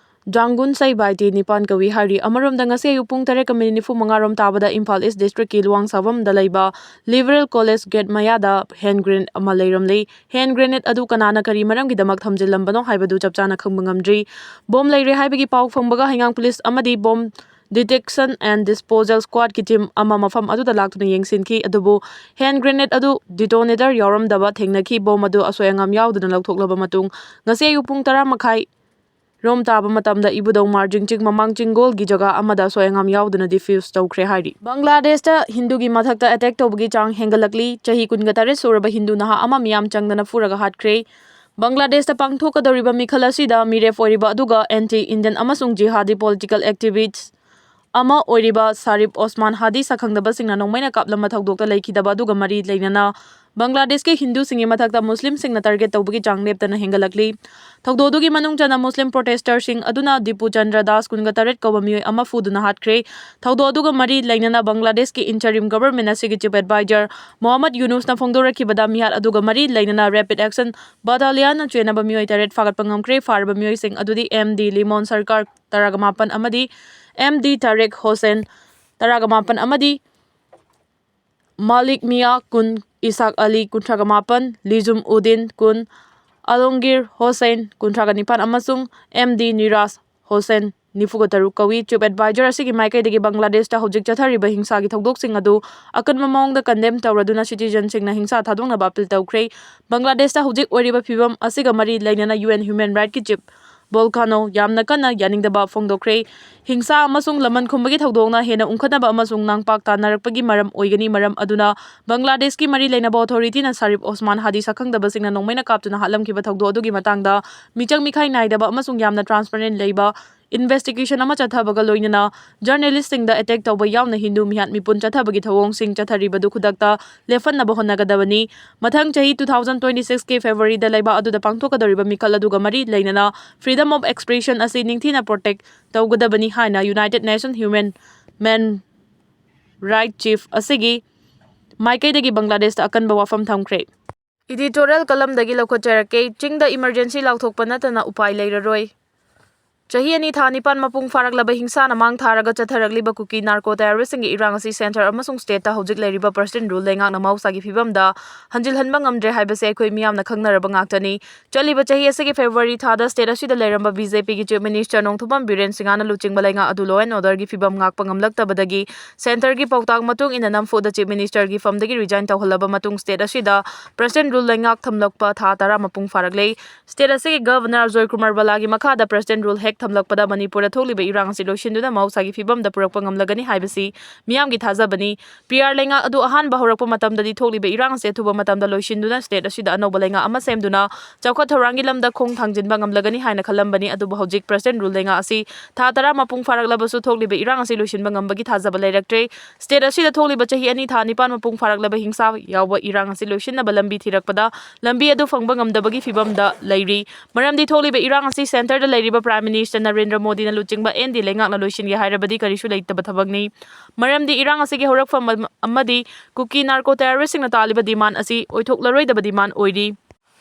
ꯖꯥꯡꯒꯨꯟꯁꯩ ꯕꯥꯏꯇꯦ ꯅꯤꯄꯥꯟ ꯀꯧꯏ ꯍꯥꯏꯔꯤ꯫ ꯑꯃꯔꯣꯝꯗ, ꯉꯁꯤ ꯑꯌꯨꯛ ꯄꯨꯡ ꯇꯔꯦꯠꯀ ꯃꯤꯅꯤꯠ ꯅꯤꯐꯨ ꯃꯉꯥ ꯔꯣꯝ ꯇꯥꯕꯗ ꯏꯝꯐꯥꯜ ꯏꯁ ꯗꯤꯁꯇ꯭ꯔꯤꯛꯀꯤ ꯂꯨꯋꯥꯡꯁꯥꯕꯝꯗ ꯂꯩꯕ ꯂꯤꯕꯔꯦꯜ ꯀꯣꯂꯦꯖ ꯒꯦꯠ ꯃꯌꯥꯗ ꯍꯦꯟ ꯒ꯭ꯔꯦꯅꯦꯗ ꯑꯃ ꯂꯩꯔꯝꯂꯦ꯫ ꯍꯦꯟ ꯒ꯭ꯔꯦꯅꯦꯗ ꯑꯗꯨ ꯀꯅꯥꯅ ꯀꯔꯤ ꯃꯔꯝꯒꯤꯗꯃꯛ ꯊꯝꯖꯤꯜꯂꯝꯕꯅꯣ ꯍꯥꯏꯕꯗꯨ ꯆꯞ ꯆꯥꯅ ꯈꯪꯕ ꯉꯝꯗ꯭ꯔꯤ꯫ ꯕꯣꯝ ꯂꯩꯔꯦ ꯍꯥꯏꯕꯒꯤ ꯄꯥꯎ ꯐꯪꯕꯒ ꯍꯩꯉꯥꯡ ꯄꯨꯂꯤꯁ ꯑꯃꯗꯤ bomb detection and disposal squad ꯀꯤ ꯇꯤꯝ ꯑꯃ ꯃꯐꯝ ꯑꯗꯨꯗ ꯂꯥꯛꯇꯨꯅ ꯌꯦꯡꯁꯤꯟꯈꯤ꯫ ꯑꯗꯨꯕꯨ ꯍꯦꯟ ꯒ꯭ꯔꯦꯅꯦꯗ ꯑꯗꯨ ꯗꯤꯇꯣꯅꯦꯇꯔ ꯌꯥꯎꯔꯝꯗꯕ ꯊꯦꯡꯅꯈꯤ꯫ ꯕꯣꯝ ꯑꯗꯨ ꯑꯁꯣꯏ ꯑꯉꯥꯝ ꯌꯥꯎꯗꯅ ꯂꯧꯊꯣꯛꯂꯕ ꯃꯇꯨꯡ, ꯉꯁꯤ ꯑꯌꯨꯛ ꯄꯨꯡ ꯇꯔꯥ ꯃꯈꯥꯏ ꯔꯣꯝ ꯇꯥꯕ ꯃꯇꯝꯗ ꯏꯕꯨꯙꯧ ꯃꯥꯔꯖꯤꯡ ꯆꯤꯡ ꯃꯃꯥꯡ ꯆꯤꯡꯒꯣꯜꯒꯤ ꯖꯒꯥ ꯑꯃꯗ ꯑꯁꯣꯏ ꯑꯉꯥꯝ ꯌꯥꯎꯗꯅ ꯗꯤꯐ꯭ꯌꯨꯁ ꯇꯧꯈ꯭ꯔꯦ ꯍꯥꯏꯔꯤ꯫ ꯕꯪꯒ꯭ꯂꯥꯗꯦꯁꯇ ꯍꯤꯟꯗꯨꯒꯤ ꯃꯊꯛꯇ ꯑꯦꯇꯦꯛ ꯇꯧꯕꯒꯤ ꯆꯥꯡ ꯍꯦꯟꯒꯠꯂꯛꯂꯤ꯫ ꯆꯍꯤ ꯀꯨꯟꯒ ꯇꯔꯦꯠ ꯁꯨꯔꯕ ꯍꯤꯟꯗꯨ ꯅꯍꯥ ꯑꯃ ꯃꯤꯌꯥꯝ ꯆꯪꯗꯅ ꯐꯨꯔꯒ ꯍꯥꯠꯈ꯭ꯔꯦ꯫ ꯕꯪꯒ꯭ꯂꯥꯗꯦꯁꯇ ꯄꯥꯡꯊꯣꯛꯀꯗꯧꯔꯤꯕ ꯃꯤꯈꯜ ꯑꯁꯤꯗ ꯃꯤꯔꯦꯞ ꯑꯣꯏꯔꯤꯕ ꯑꯗꯨꯒ ꯑꯦꯟꯇꯤ ꯏꯟꯗꯤꯌꯟ ꯑꯃꯁꯨꯡ ꯖꯤꯍꯥꯗꯤ ꯄꯣꯂꯤꯇꯤꯀꯦꯜ ꯑꯦꯛꯇꯤꯚꯤꯁ꯭ꯠ ꯑꯃ ꯑꯣꯏꯔꯤꯕ ꯁꯥꯔꯤꯐ ꯑꯣꯁꯃꯥꯟ ꯍꯥꯗꯤ ꯁꯛꯈꯪꯗꯕꯁꯤꯡꯅ ꯅꯣꯡꯃꯩꯅ ꯀꯥꯞꯂꯝꯕ ꯊꯧꯗꯣꯛꯇ ꯂꯩꯈꯤꯗꯕ ꯑꯗꯨꯒ ꯃꯔꯤ ꯂꯩꯅꯅ ꯕꯪꯒ꯭ꯂꯥꯗꯦꯁꯀꯤ ꯍꯤꯟꯗꯨꯁꯤꯡꯒꯤ ꯃꯊꯛꯇ ꯃꯨꯁꯂꯤꯝꯁꯤꯡꯅ ꯇꯥꯔꯒꯦꯠ ꯇꯧꯕꯒꯤ ꯆꯥꯡ ꯂꯦꯞꯇꯅ ꯍꯦꯟꯒꯠꯂꯛꯂꯤ꯫ ꯊꯧꯗꯣꯛ ꯑꯗꯨꯒꯤ ꯃꯅꯨꯡ ꯆꯟꯅ ꯃꯨꯁꯂꯤꯝ ꯄ꯭ꯔꯣꯇꯦꯁꯇꯔꯁꯤꯡ ꯑꯗꯨꯅ ꯗꯤꯄꯨ ꯆꯟꯗ꯭ꯔ ꯗꯥꯁ, ꯀꯨꯟꯒ ꯇꯔꯦꯠ ꯀꯧꯕ ꯃꯤꯑꯣꯏ ꯑꯃ ꯐꯨꯗꯨꯅ ꯍꯥꯠꯈ꯭ꯔꯦ꯫ ꯊꯧꯗꯣꯛ ꯑꯗꯨꯒ ꯃꯔꯤ ꯂꯩꯅꯅ ꯕꯪꯒ꯭ꯂꯥꯗꯦꯁꯀꯤ ꯏꯟꯇꯔꯤꯝ ꯒꯚꯔꯟꯃꯦꯟꯠ ꯑꯁꯤꯒꯤ ꯆꯤꯐ ꯑꯦꯗꯚꯥꯏꯖꯔ ꯃꯣꯍꯝꯃꯗ ꯌꯨꯅꯨꯁꯅ ꯐꯣꯡꯗꯣꯔꯛꯈꯤꯕꯗ ꯃꯤꯍꯥꯠ ꯑꯗꯨꯒ ꯃꯔꯤ ꯂꯩꯅꯅ ꯔꯦꯄꯤꯗ ꯑꯦꯛꯁꯟ ꯕꯠꯇꯥꯂꯤꯌꯟꯅ ꯆꯦꯟꯅꯕ ꯃꯤꯑꯣꯏ ꯇꯔꯦꯠ ꯐꯥꯒꯠꯄ ꯉꯝꯈ꯭ꯔꯦ꯫ ꯐꯥꯔꯕ ꯃꯤꯑꯣꯏꯁꯤꯡ ꯑꯗꯨꯗꯤ ꯑꯦꯝ ꯗꯤ ꯂꯤꯃꯣꯟ ꯁꯔꯀꯥꯔ, ꯇꯔꯥꯒ ꯃꯥꯄꯟ, ꯑꯃꯗꯤ ꯑꯦꯝ ꯗꯤ ꯇꯥꯔꯤꯛ ꯍꯣꯁꯦꯟ, ꯇꯔꯥꯒ ꯃꯥꯄꯟ, ꯑꯃꯗꯤ ꯃꯥꯂꯤꯛ ꯃꯤꯌꯥ, ꯀꯨꯟ, ꯏꯁꯥꯛ ꯑꯂꯤ, ꯀꯨꯟꯊ꯭ꯔꯥꯒ ꯃꯥꯄꯟ, ꯂꯤꯖꯨꯝ ꯎꯗꯤꯟ, ꯀꯨꯟ, ꯑꯂꯣꯡꯒꯤꯔ ꯍꯣꯁꯦꯟ, ꯀꯨꯟꯊ꯭ꯔꯥꯒ ꯅꯤꯄꯥꯟ, ꯑꯃꯁꯨꯡ ꯑꯦꯝ ꯗꯤ ꯅꯤꯔꯥꯖ ꯍꯣꯁꯦꯟ, ꯅꯤꯐꯨꯒ ꯇꯔꯨꯛ ꯀꯧꯏ꯫ ꯆꯤꯐ ꯑꯦꯗꯚꯥꯏꯖꯔ ꯑꯁꯤꯒꯤ ꯃꯥꯏꯀꯩꯗꯒꯤ ꯕꯪꯒ꯭ꯂꯥꯗꯦꯁꯇ ꯍꯧꯖꯤꯛ ꯆꯠꯊꯔꯤꯕ ꯍꯤꯡꯁꯥꯒꯤ ꯊꯧꯗꯣꯛꯁꯤꯡ ꯑꯗꯨ ꯑꯀꯟꯕ ꯃꯑꯣꯡꯗ ꯀꯟꯗꯦꯝ ꯇꯧꯔꯗꯨꯅ ꯁꯤꯇꯤꯖꯟꯁꯤꯡꯅ ꯍꯤꯡꯁꯥ ꯊꯥꯗꯣꯛꯅꯕ ꯑꯄꯤꯜ ꯇꯧꯈ꯭ꯔꯦ꯫ ꯕꯪꯒ꯭ꯂꯥꯗꯦꯁꯇ ꯍꯧꯖꯤꯛ ꯑꯣꯏꯔꯤꯕ ꯐꯤꯚꯝ ꯑꯁꯤꯒ ꯃꯔꯤ ꯂꯩꯅꯅ ꯌꯨ ꯑꯦꯟ ꯍ꯭ꯌꯨꯃꯦꯟ ꯔꯥꯏꯠꯀꯤ ꯆꯤꯐ ꯚꯣꯜꯀꯥꯅꯣ ꯌꯥꯝꯅ ꯀꯟꯅ ꯌꯥꯅꯤꯡꯗꯕ ꯐꯣꯡꯗꯣꯛꯈ꯭ꯔꯦ꯫ ꯍꯤꯡꯁꯥ ꯑꯃꯁꯨꯡ ꯂꯃꯟ ꯈꯨꯝꯕꯒꯤ ꯊꯧꯗꯣꯛꯅ ꯍꯦꯟꯅ ꯎꯪꯈꯠꯅꯕ ꯑꯃꯁꯨꯡ ꯅꯥꯡꯄꯥꯛ ꯇꯥꯅꯔꯛꯄꯒꯤ ꯃꯔꯝ ꯑꯣꯏꯒꯅꯤ, ꯃꯔꯝ ꯑꯗꯨꯅ ꯕꯪꯒ꯭ꯂꯥꯗꯦꯁꯀꯤ ꯃꯔꯤ ꯂꯩꯅꯕ ꯑꯣꯊꯣꯔꯤꯇꯤꯅ ꯁꯥꯔꯤꯐ ꯑꯣꯁꯃꯥꯟ ꯍꯥꯗꯤ ꯁꯛꯈꯪꯗꯕꯁꯤꯡꯅ ꯅꯣꯡꯃꯩꯅ ꯀꯥꯞꯇꯨꯅ ꯍꯥꯠꯂꯝꯈꯤꯕ ꯊꯧꯗꯣꯛ ꯑꯗꯨꯒꯤ ꯃꯇꯥꯡꯗ ꯃꯤꯆꯪ ꯃꯤꯈꯥꯏ ꯅꯥꯏꯗꯕ ꯑꯃꯁꯨꯡ ꯌꯥꯝꯅ ꯇ꯭ꯔꯥꯟꯁꯄꯔꯦꯟ ꯂꯩꯕ ꯏꯟꯚꯦꯁꯇꯤꯒꯦꯁꯟ ꯑꯃ ꯆꯠꯊꯕꯒ ꯂꯣꯏꯅꯅ ꯖꯔꯅꯦꯂꯤꯁꯁꯤꯡꯗ ꯑꯦꯇꯦꯛ ꯇꯧꯕ ꯌꯥꯎꯅ ꯍꯤꯟꯗꯨ ꯃꯤꯍꯥꯠ ꯃꯤꯄꯨꯟ ꯆꯠꯊꯕꯒꯤ ꯊꯧꯑꯣꯡꯁꯤꯡ ꯆꯠꯊꯔꯤꯕꯗꯨ ꯈꯨꯗꯛꯇ ꯂꯦꯞꯍꯟꯅꯕ ꯍꯣꯠꯅꯒꯗꯕꯅꯤ꯫ ꯃꯊꯪ ꯆꯍꯤ two thousand twenty six ꯀꯤ February ꯗ ꯂꯩꯕꯥꯛ ꯑꯗꯨꯗ ꯄꯥꯡꯊꯣꯛꯀꯗꯧꯔꯤꯕ ꯃꯤꯈꯜ ꯑꯗꯨꯒ ꯃꯔꯤ ꯂꯩꯅꯅ freedom of expression ꯑꯁꯤ ꯅꯤꯡꯊꯤꯅ protect ꯇꯧꯒꯗꯕꯅꯤ ꯍꯥꯏꯅ United Nation Human Man Right Chief ꯑꯁꯤꯒꯤ ꯃꯥꯏꯀꯩꯗꯒꯤ ꯕꯪꯒ꯭ꯂꯥꯗꯦꯁꯇ ꯑꯀꯟꯕ ꯋꯥꯐꯝ ꯊꯝꯈ꯭ꯔꯦ꯫ Editorial ꯀꯂꯝꯗꯒꯤ ꯂꯧꯈꯠꯆꯔꯛꯀꯦ꯫ ꯆꯤꯡꯗ emergency ꯂꯥꯎꯊꯣꯛꯄ ꯅꯠꯇꯅ ꯎꯄꯥꯏ ꯂꯩꯔꯔꯣꯏ꯫ ꯆꯍꯤ ꯑꯅꯤ ꯊꯥ ꯅꯤꯄꯥꯟ ꯃꯄꯨꯡ ꯐꯥꯔꯛꯂꯕ ꯍꯤꯡꯁꯥꯅ ꯃꯥꯡ ꯊꯥꯔꯒ ꯆꯠꯊꯔꯛꯂꯤꯕ ꯀꯨꯀꯤ narco terroristꯁꯤꯡꯒꯤ ꯏꯔꯥꯡ ꯑꯁꯤ centre ꯑꯃꯁꯨꯡ stateꯇ ꯍꯧꯖꯤꯛ ꯂꯩꯔꯤꯕ President Rule ꯂꯩꯉꯥꯛꯅ ꯃꯍꯧꯁꯥꯒꯤ ꯐꯤꯕꯝꯗ ꯍꯟꯖꯤꯜꯍꯟꯕ ꯉꯝꯗ꯭ꯔꯦ ꯍꯥꯏꯕꯁꯤ ꯑꯩꯈꯣꯏ ꯃꯤꯌꯥꯝꯅ ꯈꯪꯅꯔꯕ ꯉꯥꯛꯇꯅꯤ꯫ ꯆꯠꯂꯤꯕ ꯆꯍꯤ ꯑꯁꯤꯒꯤ February ꯊꯥꯗ state ꯑꯁꯤꯗ ꯂꯩꯔꯝꯕ BJPꯒꯤ Chief Minister ꯅꯣꯡꯊꯣꯝꯕꯝ ꯕꯤꯔꯦꯟ ꯁꯤꯡꯍꯅ ꯂꯨꯆꯤꯡꯕ ꯂꯩꯉꯥꯛ ꯑꯗꯨ law and orderꯒꯤ ꯐꯤꯕꯝ ꯉꯥꯛꯄ ꯉꯝꯂꯛꯇꯕꯗꯒꯤ centreꯒꯤ ꯄꯥꯎꯇꯥꯛ ꯃꯇꯨꯡ ꯏꯟꯅ ꯅꯝꯐꯨꯗ Chief Ministerꯒꯤ ꯐꯝꯗꯒꯤ resign ꯇꯧꯍꯜꯂꯕ ꯃꯇꯨꯡ state ꯑꯁꯤꯗ President Rule ꯂꯩꯉꯥꯛ ꯊꯝꯂꯛꯄ ꯊꯥ ꯇꯔꯥ ꯃꯄꯨꯡ ꯐꯥꯔꯛꯂꯦ꯫ State ꯑꯁꯤꯒꯤ Governor ꯑꯖꯣꯏ ꯀꯨꯃꯥꯔ ꯕꯂꯥꯒꯤ ꯃꯈꯥꯗ President Rule ꯍꯦꯛ ꯊꯝꯂꯛꯄꯗ ꯃꯅꯤꯄꯨꯔꯗ ꯊꯣꯛꯂꯤꯕ ꯏꯔꯥꯡ ꯑꯁꯤ ꯂꯣꯏꯁꯤꯟꯗꯨꯅ ꯃꯍꯧꯁꯥꯒꯤ ꯐꯤꯕꯝꯗ ꯄꯨꯔꯛꯄ ꯉꯝꯂꯒꯅꯤ ꯍꯥꯏꯕꯁꯤ ꯃꯤꯌꯥꯝꯒꯤ ꯊꯥꯖꯕꯅꯤ꯫ PR ꯂꯩꯉꯥꯛ ꯑꯗꯨ ꯑꯍꯥꯟꯕ ꯍꯧꯔꯛꯄ ꯃꯇꯝꯗꯗꯤ ꯊꯣꯛꯂꯤꯕ ꯏꯔꯥꯡ ꯑꯁꯤ ꯑꯊꯨꯕ ꯃꯇꯝꯗ ꯂꯣꯏꯁꯤꯟꯗꯨꯅ state ꯑꯁꯤꯗ ꯑꯅꯧꯕ ꯂꯩꯉꯥꯛ ꯑꯃ ꯁꯦꯝꯗꯨꯅ ꯆꯥꯎꯈꯠ ꯊꯧꯔꯥꯡꯒꯤ ꯂꯝꯗ ꯈꯣꯡ ꯊꯥꯡꯖꯤꯟꯕ ꯉꯝꯂꯒꯅꯤ ꯍꯥꯏꯅ ꯈꯜꯂꯝꯕꯅꯤ꯫ ꯑꯗꯨꯕꯨ ꯍꯧꯖꯤꯛ President Rule ꯂꯩꯉꯥꯛ ꯑꯁꯤ ꯊꯥ ꯇꯔꯥ ꯃꯄꯨꯡ ꯐꯥꯔꯛꯂꯕꯁꯨ ꯊꯣꯛꯂꯤꯕ ꯏꯔꯥꯡ ꯑꯁꯤ ꯂꯣꯏꯁꯤꯟꯕ ꯉꯝꯕꯒꯤ ꯊꯥꯖꯕ ꯂꯩꯔꯛꯇ꯭ꯔꯦ꯫ State ꯑꯁꯤꯗ ꯊꯣꯛꯂꯤꯕ ꯆꯍꯤ ꯑꯅꯤ ꯊꯥ ꯅꯤꯄꯥꯟ ꯃꯄꯨꯡ ꯐꯥꯔꯛꯂꯕ ꯍꯤꯡꯁꯥ ꯌꯥꯎꯕ ꯏꯔꯥꯡ ꯑꯁꯤ ꯂꯣꯏꯁꯤꯟꯅꯕ ꯂꯝꯕꯤ ꯊꯤꯔꯛꯄꯗ ꯂꯝꯕꯤ ꯑꯗꯨ ꯐꯪꯕ ꯉꯝꯗꯕꯒꯤ ꯐꯤꯕꯝꯗ ꯂꯩꯔꯤ꯫ ꯃꯔꯝꯗꯤ ꯊꯣꯛꯂꯤꯕ ꯏꯔꯥꯡ ꯑꯁꯤ centreꯗ ꯂꯩꯔꯤꯕ Prime Minister ꯅꯔꯦꯟꯗ꯭ꯔ ꯃꯣꯗꯤꯅ ꯂꯨꯆꯤꯡꯕ NDA ꯂꯩꯉꯥꯛꯅ ꯂꯣꯏꯁꯤꯟꯒꯦ ꯍꯥꯏꯔꯕꯗꯤ ꯀꯔꯤꯁꯨ ꯂꯩꯇꯕ ꯊꯕꯛꯅꯤ꯫ ꯃꯔꯝꯗꯤ ꯏꯔꯥꯡ ꯑꯁꯤꯒꯤ ꯍꯧꯔꯛꯐꯝ ꯑꯃ-, ꯑꯃꯗꯤ ꯀꯨꯀꯤ narco terroristꯁꯤꯡꯅ ꯇꯥꯜꯂꯤꯕ demand ꯑꯁꯤ ꯑꯣꯏꯊꯣꯛꯂꯔꯣꯏꯗꯕ demand ꯑꯣꯏꯔꯤ꯫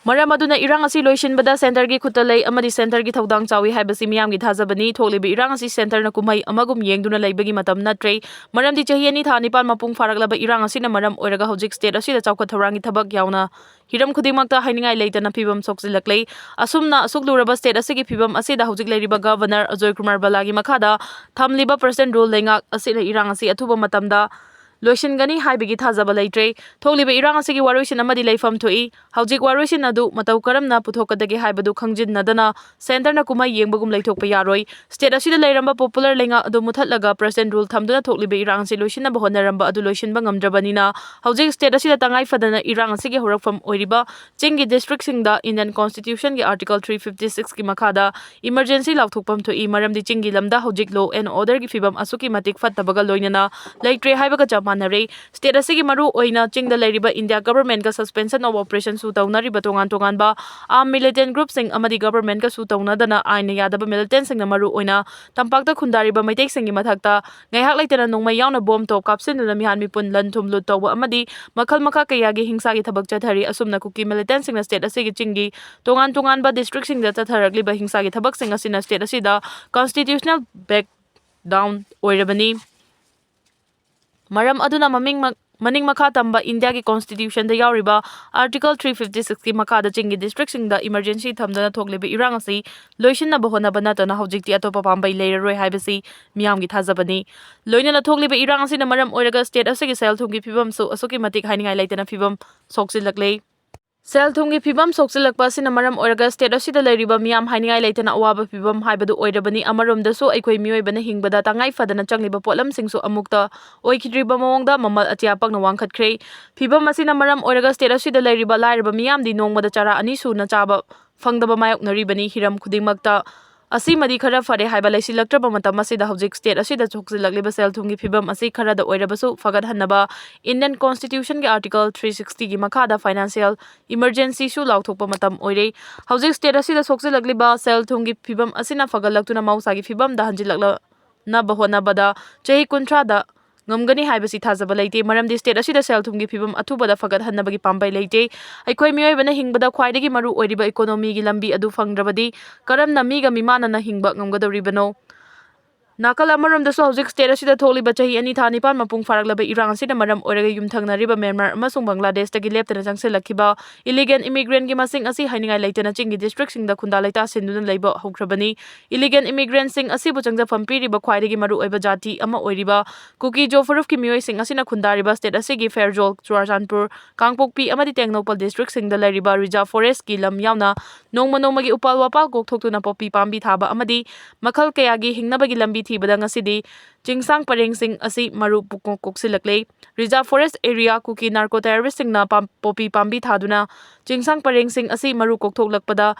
ꯃꯔꯝ ꯑꯗꯨꯅ ꯏꯔꯥꯡ ꯑꯁꯤ ꯂꯣꯏꯁꯤꯟꯕꯗ centreꯒꯤ ꯈꯨꯠꯇ ꯂꯩ ꯑꯃꯗꯤ centreꯒꯤ ꯊꯧꯗꯥꯡ ꯆꯥꯎꯏ ꯍꯥꯏꯕꯁꯤ ꯃꯤꯌꯥꯝꯒꯤ ꯊꯥꯖꯕꯅꯤ꯫ ꯊꯣꯛꯂꯤꯕ ꯏꯔꯥꯡ ꯑꯁꯤ centreꯅ ꯀꯨꯝꯍꯩ ꯑꯃꯒꯨꯝ ꯌꯦꯡꯗꯨꯅ ꯂꯩꯕꯒꯤ ꯃꯇꯝ ꯅꯠꯇ꯭ꯔꯦ꯫ ꯃꯔꯝꯗꯤ ꯆꯍꯤ ꯑꯅꯤ ꯊꯥ ꯅꯤꯄꯥꯟ ꯃꯄꯨꯡ ꯐꯥꯔꯛꯂꯕ ꯏꯔꯥꯡ ꯑꯁꯤꯅ ꯃꯔꯝ ꯑꯣꯏꯔꯒ ꯍꯧꯖꯤꯛ state ꯑꯁꯤꯗ ꯆꯥꯎꯈꯠ ꯊꯧꯔꯥꯡꯒꯤ ꯊꯕꯛ ꯌꯥꯎꯅ ꯍꯤꯔꯝ ꯈꯨꯗꯤꯡꯃꯛꯇ ꯍꯥꯏꯅꯤꯡꯉꯥꯏ ꯂꯩꯇꯅ ꯐꯤꯕꯝ ꯁꯣꯛꯆꯤꯜꯂꯛꯂꯦ꯫ ꯑꯁꯨꯝꯅ ꯑꯁꯨꯛ ꯂꯨꯔꯕ state ꯑꯁꯤꯒꯤ ꯐꯤꯕꯝ ꯑꯁꯤꯗ ꯍꯧꯖꯤꯛ ꯂꯩꯔꯤꯕ Governor ꯑꯖꯣꯏ ꯀꯨꯃꯥꯔ ꯕꯂꯥꯒꯤ ꯃꯈꯥꯗ ꯊꯝꯂꯤꯕ President Rule ꯂꯩꯉꯥꯛ ꯑꯁꯤꯅ ꯏꯔꯥꯡ ꯑꯁꯤ ꯑꯊꯨꯕ ꯃꯇꯝꯗ ꯂꯣꯏꯁꯤꯟꯒꯅꯤ ꯍꯥꯏꯕꯒꯤ ꯊꯥꯖꯕ ꯂꯩꯇ꯭ꯔꯦ꯫ ꯊꯣꯛꯂꯤꯕ ꯏꯔꯥꯡ ꯑꯁꯤꯒꯤ ꯋꯥꯔꯣꯏꯁꯤꯟ ꯑꯃꯗꯤ ꯂꯩꯐꯝ ꯊꯣꯛꯏ꯫ ꯍꯧꯖꯤꯛ ꯋꯥꯔꯣꯏꯁꯤꯟ ꯑꯗꯨ ꯃꯇꯧ ꯀꯔꯝꯅ ꯄꯨꯊꯣꯛꯀꯗꯒꯦ ꯍꯥꯏꯕꯗꯨ ꯈꯪꯖꯤꯟꯅꯗꯅ ꯁꯦꯟꯇꯔꯅ ꯀꯨꯝꯍꯩ ꯌꯦꯡꯕꯒꯨꯝ ꯂꯩꯊꯣꯛꯄ ꯌꯥꯔꯣꯏ꯫ ꯁ꯭ꯇꯦꯠ ꯑꯁꯤꯗ ꯂꯩꯔꯝꯕ ꯄꯣꯄꯨꯂꯔ ꯂꯩꯉꯥꯛ ꯑꯗꯨ ꯃꯨꯊꯠꯂꯒ ꯄ꯭ꯔꯁꯤꯗꯦꯟꯠ ꯔꯨꯜ ꯊꯝꯗꯨꯅ ꯊꯣꯛꯂꯤꯕ ꯏꯔꯥꯡ ꯑꯁꯤ ꯂꯣꯏꯁꯤꯟꯅꯕ ꯍꯣꯠꯅꯔꯝꯕ ꯑꯗꯨ ꯂꯣꯏꯁꯤꯟꯕ ꯉꯝꯗ꯭ꯔꯕꯅꯤꯅ ꯍꯧꯖꯤꯛ ꯁ꯭ꯇꯦꯠ ꯑꯁꯤꯗ ꯇꯉꯥꯏ ꯐꯗꯅ ꯏꯔꯥꯡ ꯑꯁꯤꯒꯤ ꯍꯧꯔꯛꯐꯝ ꯑꯣꯏꯔꯤꯕ ꯆꯤꯡꯒꯤ ꯗꯤꯁꯇ꯭ꯔꯤꯛꯁꯤꯡꯗ ꯏꯟꯗꯤꯌꯟ ꯀꯣꯟꯁꯇꯤꯇ꯭ꯌꯨꯁꯟꯒꯤ ꯑꯥꯔꯇꯤꯀꯜ ꯊ꯭ꯔꯤ ꯐꯤꯐꯇꯤ ꯁꯤꯛꯁꯀꯤ ꯃꯈꯥꯗ ꯏꯃꯔꯖꯦꯟꯁꯤ ꯂꯥꯎꯊꯣꯛꯐꯝ ꯊꯣꯛꯏ꯫ ꯃꯔꯝꯗꯤ ꯆꯤꯡꯒꯤ ꯂꯝꯗ ꯍꯧꯖꯤꯛ ꯂꯣ ꯑꯦꯟ ꯑꯣꯔꯗꯔꯒꯤ ꯐꯤꯕꯝ ꯑꯁꯨꯛꯀꯤ ꯃꯇꯤꯛ ꯐꯠꯇꯕꯒ ꯂꯣꯏꯅꯅ ꯂꯩꯇ꯭ꯔꯦ ꯍꯥꯏꯕꯒ ꯆꯞ ꯃꯥꯟꯅꯔꯦ꯫ ꯁ꯭ꯇꯦꯠ ꯑꯁꯤꯒꯤ ꯃꯔꯨ ꯑꯣꯏꯅ ꯆꯤꯡꯗ ꯂꯩꯔꯤꯕ ꯏꯟꯗꯤꯌꯥ ꯒꯚꯔꯟꯃꯦꯟꯠꯀ ꯁꯁꯄꯦꯟꯁꯟ ꯑꯣꯐ ꯑꯣꯄꯔꯦꯁꯟꯁꯨ ꯇꯧꯅꯔꯤꯕ ꯇꯣꯉꯥꯟ ꯇꯣꯉꯥꯟꯕ ꯑꯥꯔꯝ ꯃꯤꯂꯤꯇꯦꯟꯠ ꯒ꯭ꯔꯨꯞꯁꯤꯡ ꯑꯃꯗꯤ ꯒꯚꯔꯟꯃꯦꯟꯠꯀꯁꯨ ꯇꯧꯅꯗꯅ ꯑꯥꯏꯟꯅ ꯌꯥꯗꯕ ꯃꯤꯂꯤꯇꯦꯟꯠꯁꯤꯡꯅ ꯃꯔꯨ ꯑꯣꯏꯅ ꯇꯝꯄꯥꯛꯇ ꯈꯨꯟꯗꯥꯔꯤꯕ ꯃꯩꯇꯩꯁꯤꯡꯒꯤ ꯃꯊꯛꯇ ꯉꯥꯏꯍꯥꯛ ꯂꯩꯇꯅ ꯅꯣꯡꯃꯩ ꯌꯥꯎꯅ ꯕꯣꯝ ꯇꯣꯞ ꯀꯥꯞꯁꯤꯟꯗꯨꯅ ꯃꯤꯍꯥꯠ ꯃꯤꯄꯨꯟ ꯂꯟ ꯊꯨꯝ ꯂꯨꯠ ꯇꯧꯕ ꯑꯃꯗꯤ ꯃꯈꯜ ꯃꯈꯥ ꯀꯌꯥꯒꯤ ꯍꯤꯡꯁꯥꯒꯤ ꯊꯕꯛ ꯆꯠꯊꯔꯤ꯫ ꯑꯁꯨꯝꯅ ꯀꯨꯀꯤ ꯃꯤꯂꯤꯇꯦꯟꯠꯁꯤꯡꯅ ꯁ꯭ꯇꯦꯠ ꯑꯁꯤꯒꯤ ꯆꯤꯡꯒꯤ ꯇꯣꯉꯥꯟ ꯇꯣꯉꯥꯟꯕ ꯗꯤꯁꯇ꯭ꯔꯤꯛꯁꯤꯡꯗ ꯆꯠꯊꯔꯛꯂꯤꯕ ꯍꯤꯡꯁꯥꯒꯤ ꯊꯕꯛꯁꯤꯡ ꯑꯁꯤꯅ ꯁ꯭ꯇꯦꯠ ꯑꯁꯤꯗ ꯀꯟꯁꯇꯤꯇ꯭ꯌꯨꯁꯅꯦꯜ ꯕ꯭ꯔꯦꯛ ꯗꯥꯎꯟ ꯑꯣꯏꯔꯕꯅꯤ꯫ ꯃꯔꯝ ꯑꯗꯨꯅ ꯃꯃꯤꯡ ꯃ-, ꯃꯅꯤꯡ ꯃꯈꯥ ꯇꯝꯕ ꯏꯟꯗꯤꯌꯥꯒꯤ ꯀꯣꯟꯁꯇꯤꯇ꯭ꯌꯨꯁꯟꯗ ꯌꯥꯎꯔꯤꯕ ꯑꯥꯔꯇꯤꯀꯜ ꯊ꯭ꯔꯤ ꯐꯤꯐꯇꯤ ꯁꯤꯛꯁꯀꯤ ꯃꯈꯥꯗ ꯆꯤꯡꯒꯤ ꯗꯤꯁꯇ꯭ꯔꯤꯛꯁꯤꯡꯗ ꯏꯃꯔꯖꯦꯟꯁꯤ ꯊꯝꯗꯨꯅ ꯊꯣꯛꯂꯤꯕ ꯏꯔꯥꯡ ꯑꯁꯤ ꯂꯣꯏꯁꯤꯟꯅꯕ ꯍꯣꯠꯅꯕ ꯅꯠꯇꯅ ꯍꯧꯖꯤꯛꯇꯤ ꯑꯇꯣꯞꯄ ꯄꯥꯝꯕꯩ ꯂꯩꯔꯔꯣꯏ ꯍꯥꯏꯕꯁꯤ ꯃꯤꯌꯥꯝꯒꯤ ꯊꯥꯖꯕꯅꯤ꯫ ꯂꯣꯏꯅꯅ ꯊꯣꯛꯂꯤꯕ ꯏꯔꯥꯡ ꯑꯁꯤꯅ ꯃꯔꯝ ꯑꯣꯏꯔꯒ ꯁ꯭ꯇꯦꯠ ꯑꯁꯤꯒꯤ ꯁꯦꯜ ꯊꯨꯝꯒꯤ ꯐꯤꯕꯝꯁꯨ ꯑꯁꯨꯛꯀꯤ ꯃꯇꯤꯛ ꯍꯥꯏꯅꯤꯡꯉꯥꯏ ꯂꯩꯇꯅ ꯐꯤꯕꯝ ꯁꯣꯛꯆꯤꯜꯂꯛꯂꯦ꯫ ꯁꯦꯜ ꯊꯨꯝꯒꯤ ꯐꯤꯕꯝ ꯁꯣꯛꯆꯤꯜꯂꯛꯄ ꯑꯁꯤꯅ ꯃꯔꯝ ꯑꯣꯏꯔꯒ ꯁ꯭ꯇꯦꯠ ꯑꯁꯤꯗ ꯂꯩꯔꯤꯕ ꯃꯤꯌꯥꯝ ꯍꯥꯏꯅꯤꯡꯉꯥꯏ ꯂꯩꯇꯅ ꯑꯋꯥꯕ ꯐꯤꯕꯝ ꯍꯥꯏꯕꯗꯨ ꯑꯣꯏꯔꯕꯅꯤ꯫ ꯑꯃꯔꯣꯝꯗꯁꯨ ꯑꯩꯈꯣꯏ ꯃꯤꯑꯣꯏꯕꯅ ꯍꯤꯡꯕꯗ ꯇꯉꯥꯏ ꯐꯗꯅ ꯆꯪꯂꯤꯕ ꯄꯣꯠꯂꯝꯁꯤꯡꯁꯨ ꯑꯃꯨꯛꯇ ꯑꯣꯏꯈꯤꯗ꯭ꯔꯤꯕ ꯃꯑꯣꯡꯗ ꯃꯃꯜ ꯑꯇꯤꯌꯥ ꯄꯛꯅ ꯋꯥꯡꯈꯠꯈ꯭ꯔꯦ꯫ ꯐꯤꯕꯝ ꯑꯁꯤꯅ ꯃꯔꯝ ꯑꯣꯏꯔꯒ ꯁ꯭ꯇꯦꯠ ꯑꯁꯤꯗ ꯂꯩꯔꯤꯕ ꯂꯥꯏꯔꯕ ꯃꯤꯌꯥꯝꯗꯤ ꯅꯣꯡꯃꯗ ꯆꯔꯥ ꯑꯅꯤ ꯁꯨꯅ ꯆꯥꯕ ꯐꯪꯗꯕ ꯃꯥꯌꯣꯛꯅꯔꯤꯕꯅꯤ꯫ ꯍꯤꯔꯝ ꯈꯨꯗꯤꯡꯃꯛꯇ ꯑꯁꯤꯃꯗꯤ ꯈꯔ ꯐꯔꯦ ꯍꯥꯏꯕ ꯂꯩꯁꯤꯜꯂꯛꯇ꯭ꯔꯕ ꯃꯇꯝ ꯑꯁꯤꯗ ꯍꯧꯖꯤꯛ ꯁ꯭ꯇꯦꯠ ꯑꯁꯤꯗ ꯁꯣꯛꯆꯤꯜꯂꯛꯂꯤꯕ ꯁꯦꯜ ꯊꯨꯝꯒꯤ ꯐꯤꯕꯝ ꯑꯁꯤ ꯈꯔꯗ ꯑꯣꯏꯔꯕꯁꯨ ꯐꯒꯠꯍꯟꯅꯕ ꯏꯟꯗꯤꯌꯟ ꯀꯣꯟꯁꯇꯤꯇ꯭ꯌꯨꯁꯟꯒꯤ ꯑꯥꯔꯇꯤꯀꯜ ꯊ꯭ꯔꯤ ꯁꯤꯛꯁꯇꯤꯒꯤ ꯃꯈꯥꯗ ꯐꯥꯏꯅꯥꯟꯁꯤꯌꯦꯜ ꯏꯃꯔꯖꯦꯟꯁꯤꯁꯨ ꯂꯥꯎꯊꯣꯛꯄ ꯃꯇꯝ ꯑꯣꯏꯔꯦ꯫ ꯍꯧꯖꯤꯛ ꯁ꯭ꯇꯦꯠ ꯑꯁꯤꯗ ꯁꯣꯛꯆꯤꯜꯂꯛꯂꯤꯕ ꯁꯦꯜ ꯊꯨꯝꯒꯤ ꯐꯤꯕꯝ ꯑꯁꯤꯅ ꯐꯒꯠꯂꯛꯇꯨꯅ ꯃꯍꯧꯁꯥꯒꯤ ꯐꯤꯕꯝꯗ ꯍꯟꯖꯤꯜꯂꯛꯅꯕ ꯍꯣꯠꯅꯕꯗ ꯆꯍꯤ ꯀꯨꯟꯊ꯭ꯔꯥꯗ ꯉꯝꯒꯅꯤ ꯍꯥꯏꯕꯁꯤ ꯊꯥꯖꯕ ꯂꯩꯇꯦ꯫ ꯃꯔꯝꯗꯤ ꯁ꯭ꯇꯦꯠ ꯑꯁꯤꯗ ꯁꯦꯜ ꯊꯨꯝꯒꯤ ꯐꯤꯕꯝ ꯑꯊꯨꯕꯗ ꯐꯒꯠꯍꯟꯅꯕꯒꯤ ꯄꯥꯝꯕꯩ ꯂꯩꯇꯦ꯫ ꯑꯩꯈꯣꯏ ꯃꯤꯑꯣꯏꯕꯅ ꯍꯤꯡꯕꯗ ꯈ꯭ꯋꯥꯏꯗꯒꯤ ꯃꯔꯨ ꯑꯣꯏꯔꯤꯕ ꯏꯀꯣꯅꯣꯃꯤꯒꯤ ꯂꯝꯕꯤ ꯑꯗꯨ ꯐꯪꯗ꯭ꯔꯕꯗꯤ ꯀꯔꯝꯅ ꯃꯤꯒ ꯃꯤꯃꯥꯟꯅꯅ ꯍꯤꯡꯕ ꯉꯝꯒꯗꯧꯔꯤꯕꯅꯣ? ꯅꯥꯀꯜ ꯑꯃꯔꯣꯝꯗꯁꯨ ꯍꯧꯖꯤꯛ state ꯑꯁꯤꯗ ꯊꯣꯛꯂꯤꯕ ꯆꯍꯤ ꯑꯅꯤ ꯊꯥ ꯅꯤꯄꯥꯟ ꯃꯄꯨꯡ ꯐꯥꯔꯛꯂꯕ ꯏꯔꯥꯡ ꯑꯁꯤꯅ ꯃꯔꯝ ꯑꯣꯏꯔꯒ ꯌꯨꯝꯊꯪꯅꯔꯤꯕ ꯃ꯭ꯌꯥꯟꯃꯥꯔ ꯑꯃꯁꯨꯡ ꯕꯪꯒ꯭ꯂꯥꯗꯦꯁꯇꯒꯤ ꯂꯦꯞꯇꯅ ꯆꯪꯁꯤꯜꯂꯛꯈꯤꯕ illegal immigrantꯀꯤ ꯃꯁꯤꯡ ꯑꯁꯤ ꯍꯥꯏꯅꯤꯡꯉꯥꯏ ꯂꯩꯇꯅ ꯆꯤꯡꯒꯤ districtꯁꯤꯡꯗ ꯈꯨꯟꯗꯥ ꯂꯩꯇꯥ ꯁꯤꯟꯗꯨꯅ ꯂꯩꯕ ꯍꯧꯈ꯭ꯔꯕꯅꯤ꯫ Illegal immigrantꯁꯤꯡ ꯑꯁꯤꯕꯨ ꯆꯪꯖꯐꯝ ꯄꯤꯔꯤꯕ ꯈ꯭ꯋꯥꯏꯗꯒꯤ ꯃꯔꯨꯑꯣꯏꯕ ꯖꯥꯇꯤ ꯑꯃ ꯑꯣꯏꯔꯤꯕ ꯀꯨꯀꯤ ꯖꯣ ꯐꯨꯔꯨꯞꯀꯤ ꯃꯤꯑꯣꯏꯁꯤꯡ ꯑꯁꯤꯅ ꯈꯨꯟꯗꯥꯔꯤꯕ state ꯑꯁꯤꯒꯤ ꯐꯦꯔꯖꯣꯜ, ꯆꯨꯔꯥꯆꯥꯟꯄꯨꯔ, ꯀꯥꯡꯄꯣꯛꯄꯤ ꯑꯃꯗꯤ ꯇꯦꯡꯅꯧꯄꯜ districtꯁꯤꯡꯗ ꯂꯩꯔꯤꯕ reserve forestꯀꯤ ꯂꯝ ꯌꯥꯎꯅ ꯅꯣꯡꯃ ꯅꯣꯡꯃꯒꯤ ꯎꯄꯥꯜ ꯋꯥꯄꯥꯜ ꯀꯣꯛꯊꯣꯛꯇꯨꯅ ꯄꯣꯄꯤ ꯄꯥꯝꯕꯤ ꯊꯥꯕ ꯑꯃꯗꯤ ꯃꯈꯜ ꯀꯌꯥꯒꯤ ꯍꯤꯡꯅꯕꯒꯤ ꯂꯝꯕꯤ ꯊꯤꯕꯗ ꯉꯁꯤꯗꯤ ꯆꯤꯡꯁꯥꯡ ꯄꯔꯦꯡꯁꯤꯡ ꯑꯁꯤ ꯃꯔꯨ ꯄꯨꯡꯀꯣꯛ ꯀꯣꯛꯁꯤꯜꯂꯛꯂꯦ꯫ Reserve forest area ꯀꯨꯀꯤ narco terroristꯁꯤꯡꯅ ꯄꯥꯝ-, ꯄꯣꯄꯤ ꯄꯥꯝꯕꯤ ꯊꯥꯗꯨꯅ ꯆꯤꯡꯁꯥꯡ ꯄꯔꯦꯡꯁꯤꯡ ꯑꯁꯤ ꯃꯔꯨ ꯀꯣꯛꯊꯣꯛꯂꯛꯄꯗ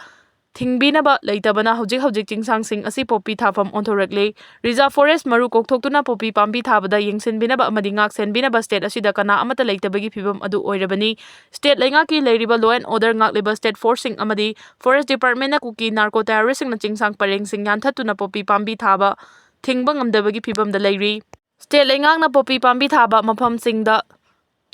ꯊꯤꯡꯕꯤꯅꯕ ꯂꯩꯇꯕꯅ ꯍꯧꯖꯤꯛ ꯍꯧꯖꯤꯛ ꯆꯤꯡꯁꯥꯡꯁꯤꯡ ꯑꯁꯤ ꯄꯣꯄꯤ ꯊꯥꯐꯝ ꯑꯣꯟꯊꯣꯔꯛꯂꯦ꯫ Reserve forest ꯃꯔꯨ ꯀꯣꯛꯊꯣꯛꯇꯨꯅ ꯄꯣꯄꯤ ꯄꯥꯝꯕꯤ ꯊꯥꯕꯗ ꯌꯦꯡꯁꯤꯟꯕꯤꯅꯕ ꯑꯃꯗꯤ ꯉꯥꯛ ꯁꯦꯟꯕꯤꯅꯕ state ꯑꯁꯤꯗ ꯀꯅꯥ ꯑꯃꯠꯇ ꯂꯩꯇꯕꯒꯤ ꯐꯤꯚꯝ ꯑꯗꯨ ꯑꯣꯏꯔꯕꯅꯤ꯫ State ꯂꯩꯉꯥꯛꯀꯤ ꯂꯩꯔꯤꯕ law and order ꯉꯥꯛꯂꯤꯕ state forceꯁꯤꯡ ꯑꯃꯗꯤ forest departmentꯅ ꯀꯨꯀꯤ narco terroristꯁꯤꯡꯅ ꯆꯤꯡꯁꯥꯡ ꯄꯔꯦꯡꯁꯤꯡ ꯌꯥꯟꯊꯠꯇꯨꯅ ꯄꯣꯄꯤ ꯄꯥꯝꯕꯤ ꯊꯥꯕ ꯊꯤꯡꯕ ꯉꯝꯗꯕꯒꯤ ꯐꯤꯚꯝꯗ ꯂꯩꯔꯤ꯫ State ꯂꯩꯉꯥꯛꯅ ꯄꯣꯄꯤ ꯄꯥꯝꯕꯤ ꯊꯥꯕ ꯃꯐꯝꯁꯤꯡꯗ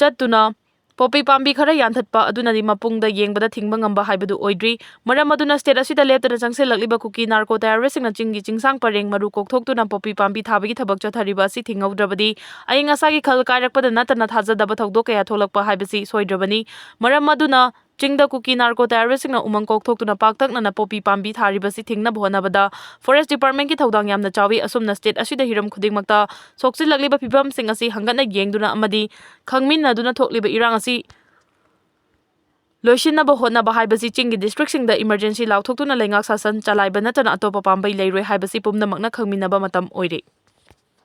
ꯆꯠꯇꯨꯅ ꯄꯣꯄꯤ ꯄꯥꯝꯕꯤ ꯈꯔ ꯌꯥꯟꯊꯠꯄ ꯑꯗꯨꯅꯗꯤ ꯃꯄꯨꯡꯗ ꯌꯦꯡꯕꯗ ꯊꯤꯡꯕ ꯉꯝꯕ ꯍꯥꯏꯕꯗꯨ ꯑꯣꯏꯗ꯭ꯔꯤ꯫ ꯃꯔꯝ ꯑꯗꯨꯅ state ꯑꯁꯤꯗ ꯂꯦꯞꯇꯅ ꯆꯪꯁꯤꯜꯂꯛꯂꯤꯕ ꯀꯨꯀꯤ narco terroristꯁꯤꯡꯅ ꯆꯤꯡꯒꯤ ꯆꯤꯡꯁꯥꯡ ꯄꯔꯦꯡ ꯃꯔꯨ ꯀꯣꯛꯊꯣꯛꯇꯨꯅ ꯄꯣꯄꯤ ꯄꯥꯝꯕꯤ ꯊꯥꯕꯒꯤ ꯊꯕꯛ ꯆꯠꯊꯔꯤꯕ ꯑꯁꯤ ꯊꯤꯡꯍꯧꯗ꯭ꯔꯕꯗꯤ ꯑꯏꯪ ꯑꯁꯥꯒꯤ ꯈꯜ ꯀꯥꯏꯔꯛꯄꯗ ꯅꯠꯇꯅ ꯊꯥꯖꯗꯕ ꯊꯧꯗꯣꯛ ꯀꯌꯥ ꯊꯣꯛꯂꯛꯄ ꯍꯥꯏꯕꯁꯤ ꯁꯣꯏꯗ꯭ꯔꯕꯅꯤ꯫ ꯃꯔꯝ ꯑꯗꯨꯅ ꯆꯤꯡꯗ ꯀꯨꯀꯤ narco terroristꯁꯤꯡꯅ ꯎꯃꯪ ꯀꯣꯛꯊꯣꯛꯇꯨꯅ ꯄꯥꯛꯇꯛꯅꯅ ꯄꯣꯄꯤ ꯄꯥꯝꯕꯤ ꯊꯥꯔꯤꯕꯁꯤ ꯊꯤꯡꯅꯕ ꯍꯣꯠꯅꯕꯗ forest departmentꯀꯤ ꯊꯧꯗꯥꯡ ꯌꯥꯝꯅ ꯆꯥꯎꯏ꯫ ꯑꯁꯨꯝꯅ state ꯑꯁꯤꯗ ꯍꯤꯔꯝ ꯈꯨꯗꯤꯡꯃꯛꯇ ꯁꯣꯛꯆꯤꯜꯂꯛꯂꯤꯕ ꯐꯤꯚꯝꯁꯤꯡ ꯑꯁꯤ ꯍꯪꯒꯠꯅ ꯌꯦꯡꯗꯨꯅ ꯑꯃꯗꯤ ꯈꯪꯃꯤꯟꯅꯗꯨꯅ ꯊꯣꯛꯂꯤꯕ ꯏꯔꯥꯡ ꯑꯁꯤ ꯂꯣꯏꯁꯤꯟꯅꯕ ꯍꯣꯠꯅꯕ ꯍꯥꯏꯕꯁꯤ ꯆꯤꯡꯒꯤ districtꯁꯤꯡꯗ emergency ꯂꯥꯎꯊꯣꯛꯇꯨꯅ ꯂꯩꯉꯥꯛ ꯁꯥꯁꯟ ꯆꯂꯥꯏꯕ ꯅꯠꯇꯅ ꯑꯇꯣꯞꯄ ꯄꯥꯝꯕꯩ ꯂꯩꯔꯣꯏ ꯍꯥꯏꯕꯁꯤ ꯄꯨꯝꯅꯃꯛꯅ ꯈꯪꯃꯤꯟꯅꯕ ꯃꯇꯝ ꯑꯣꯏꯔꯦ꯫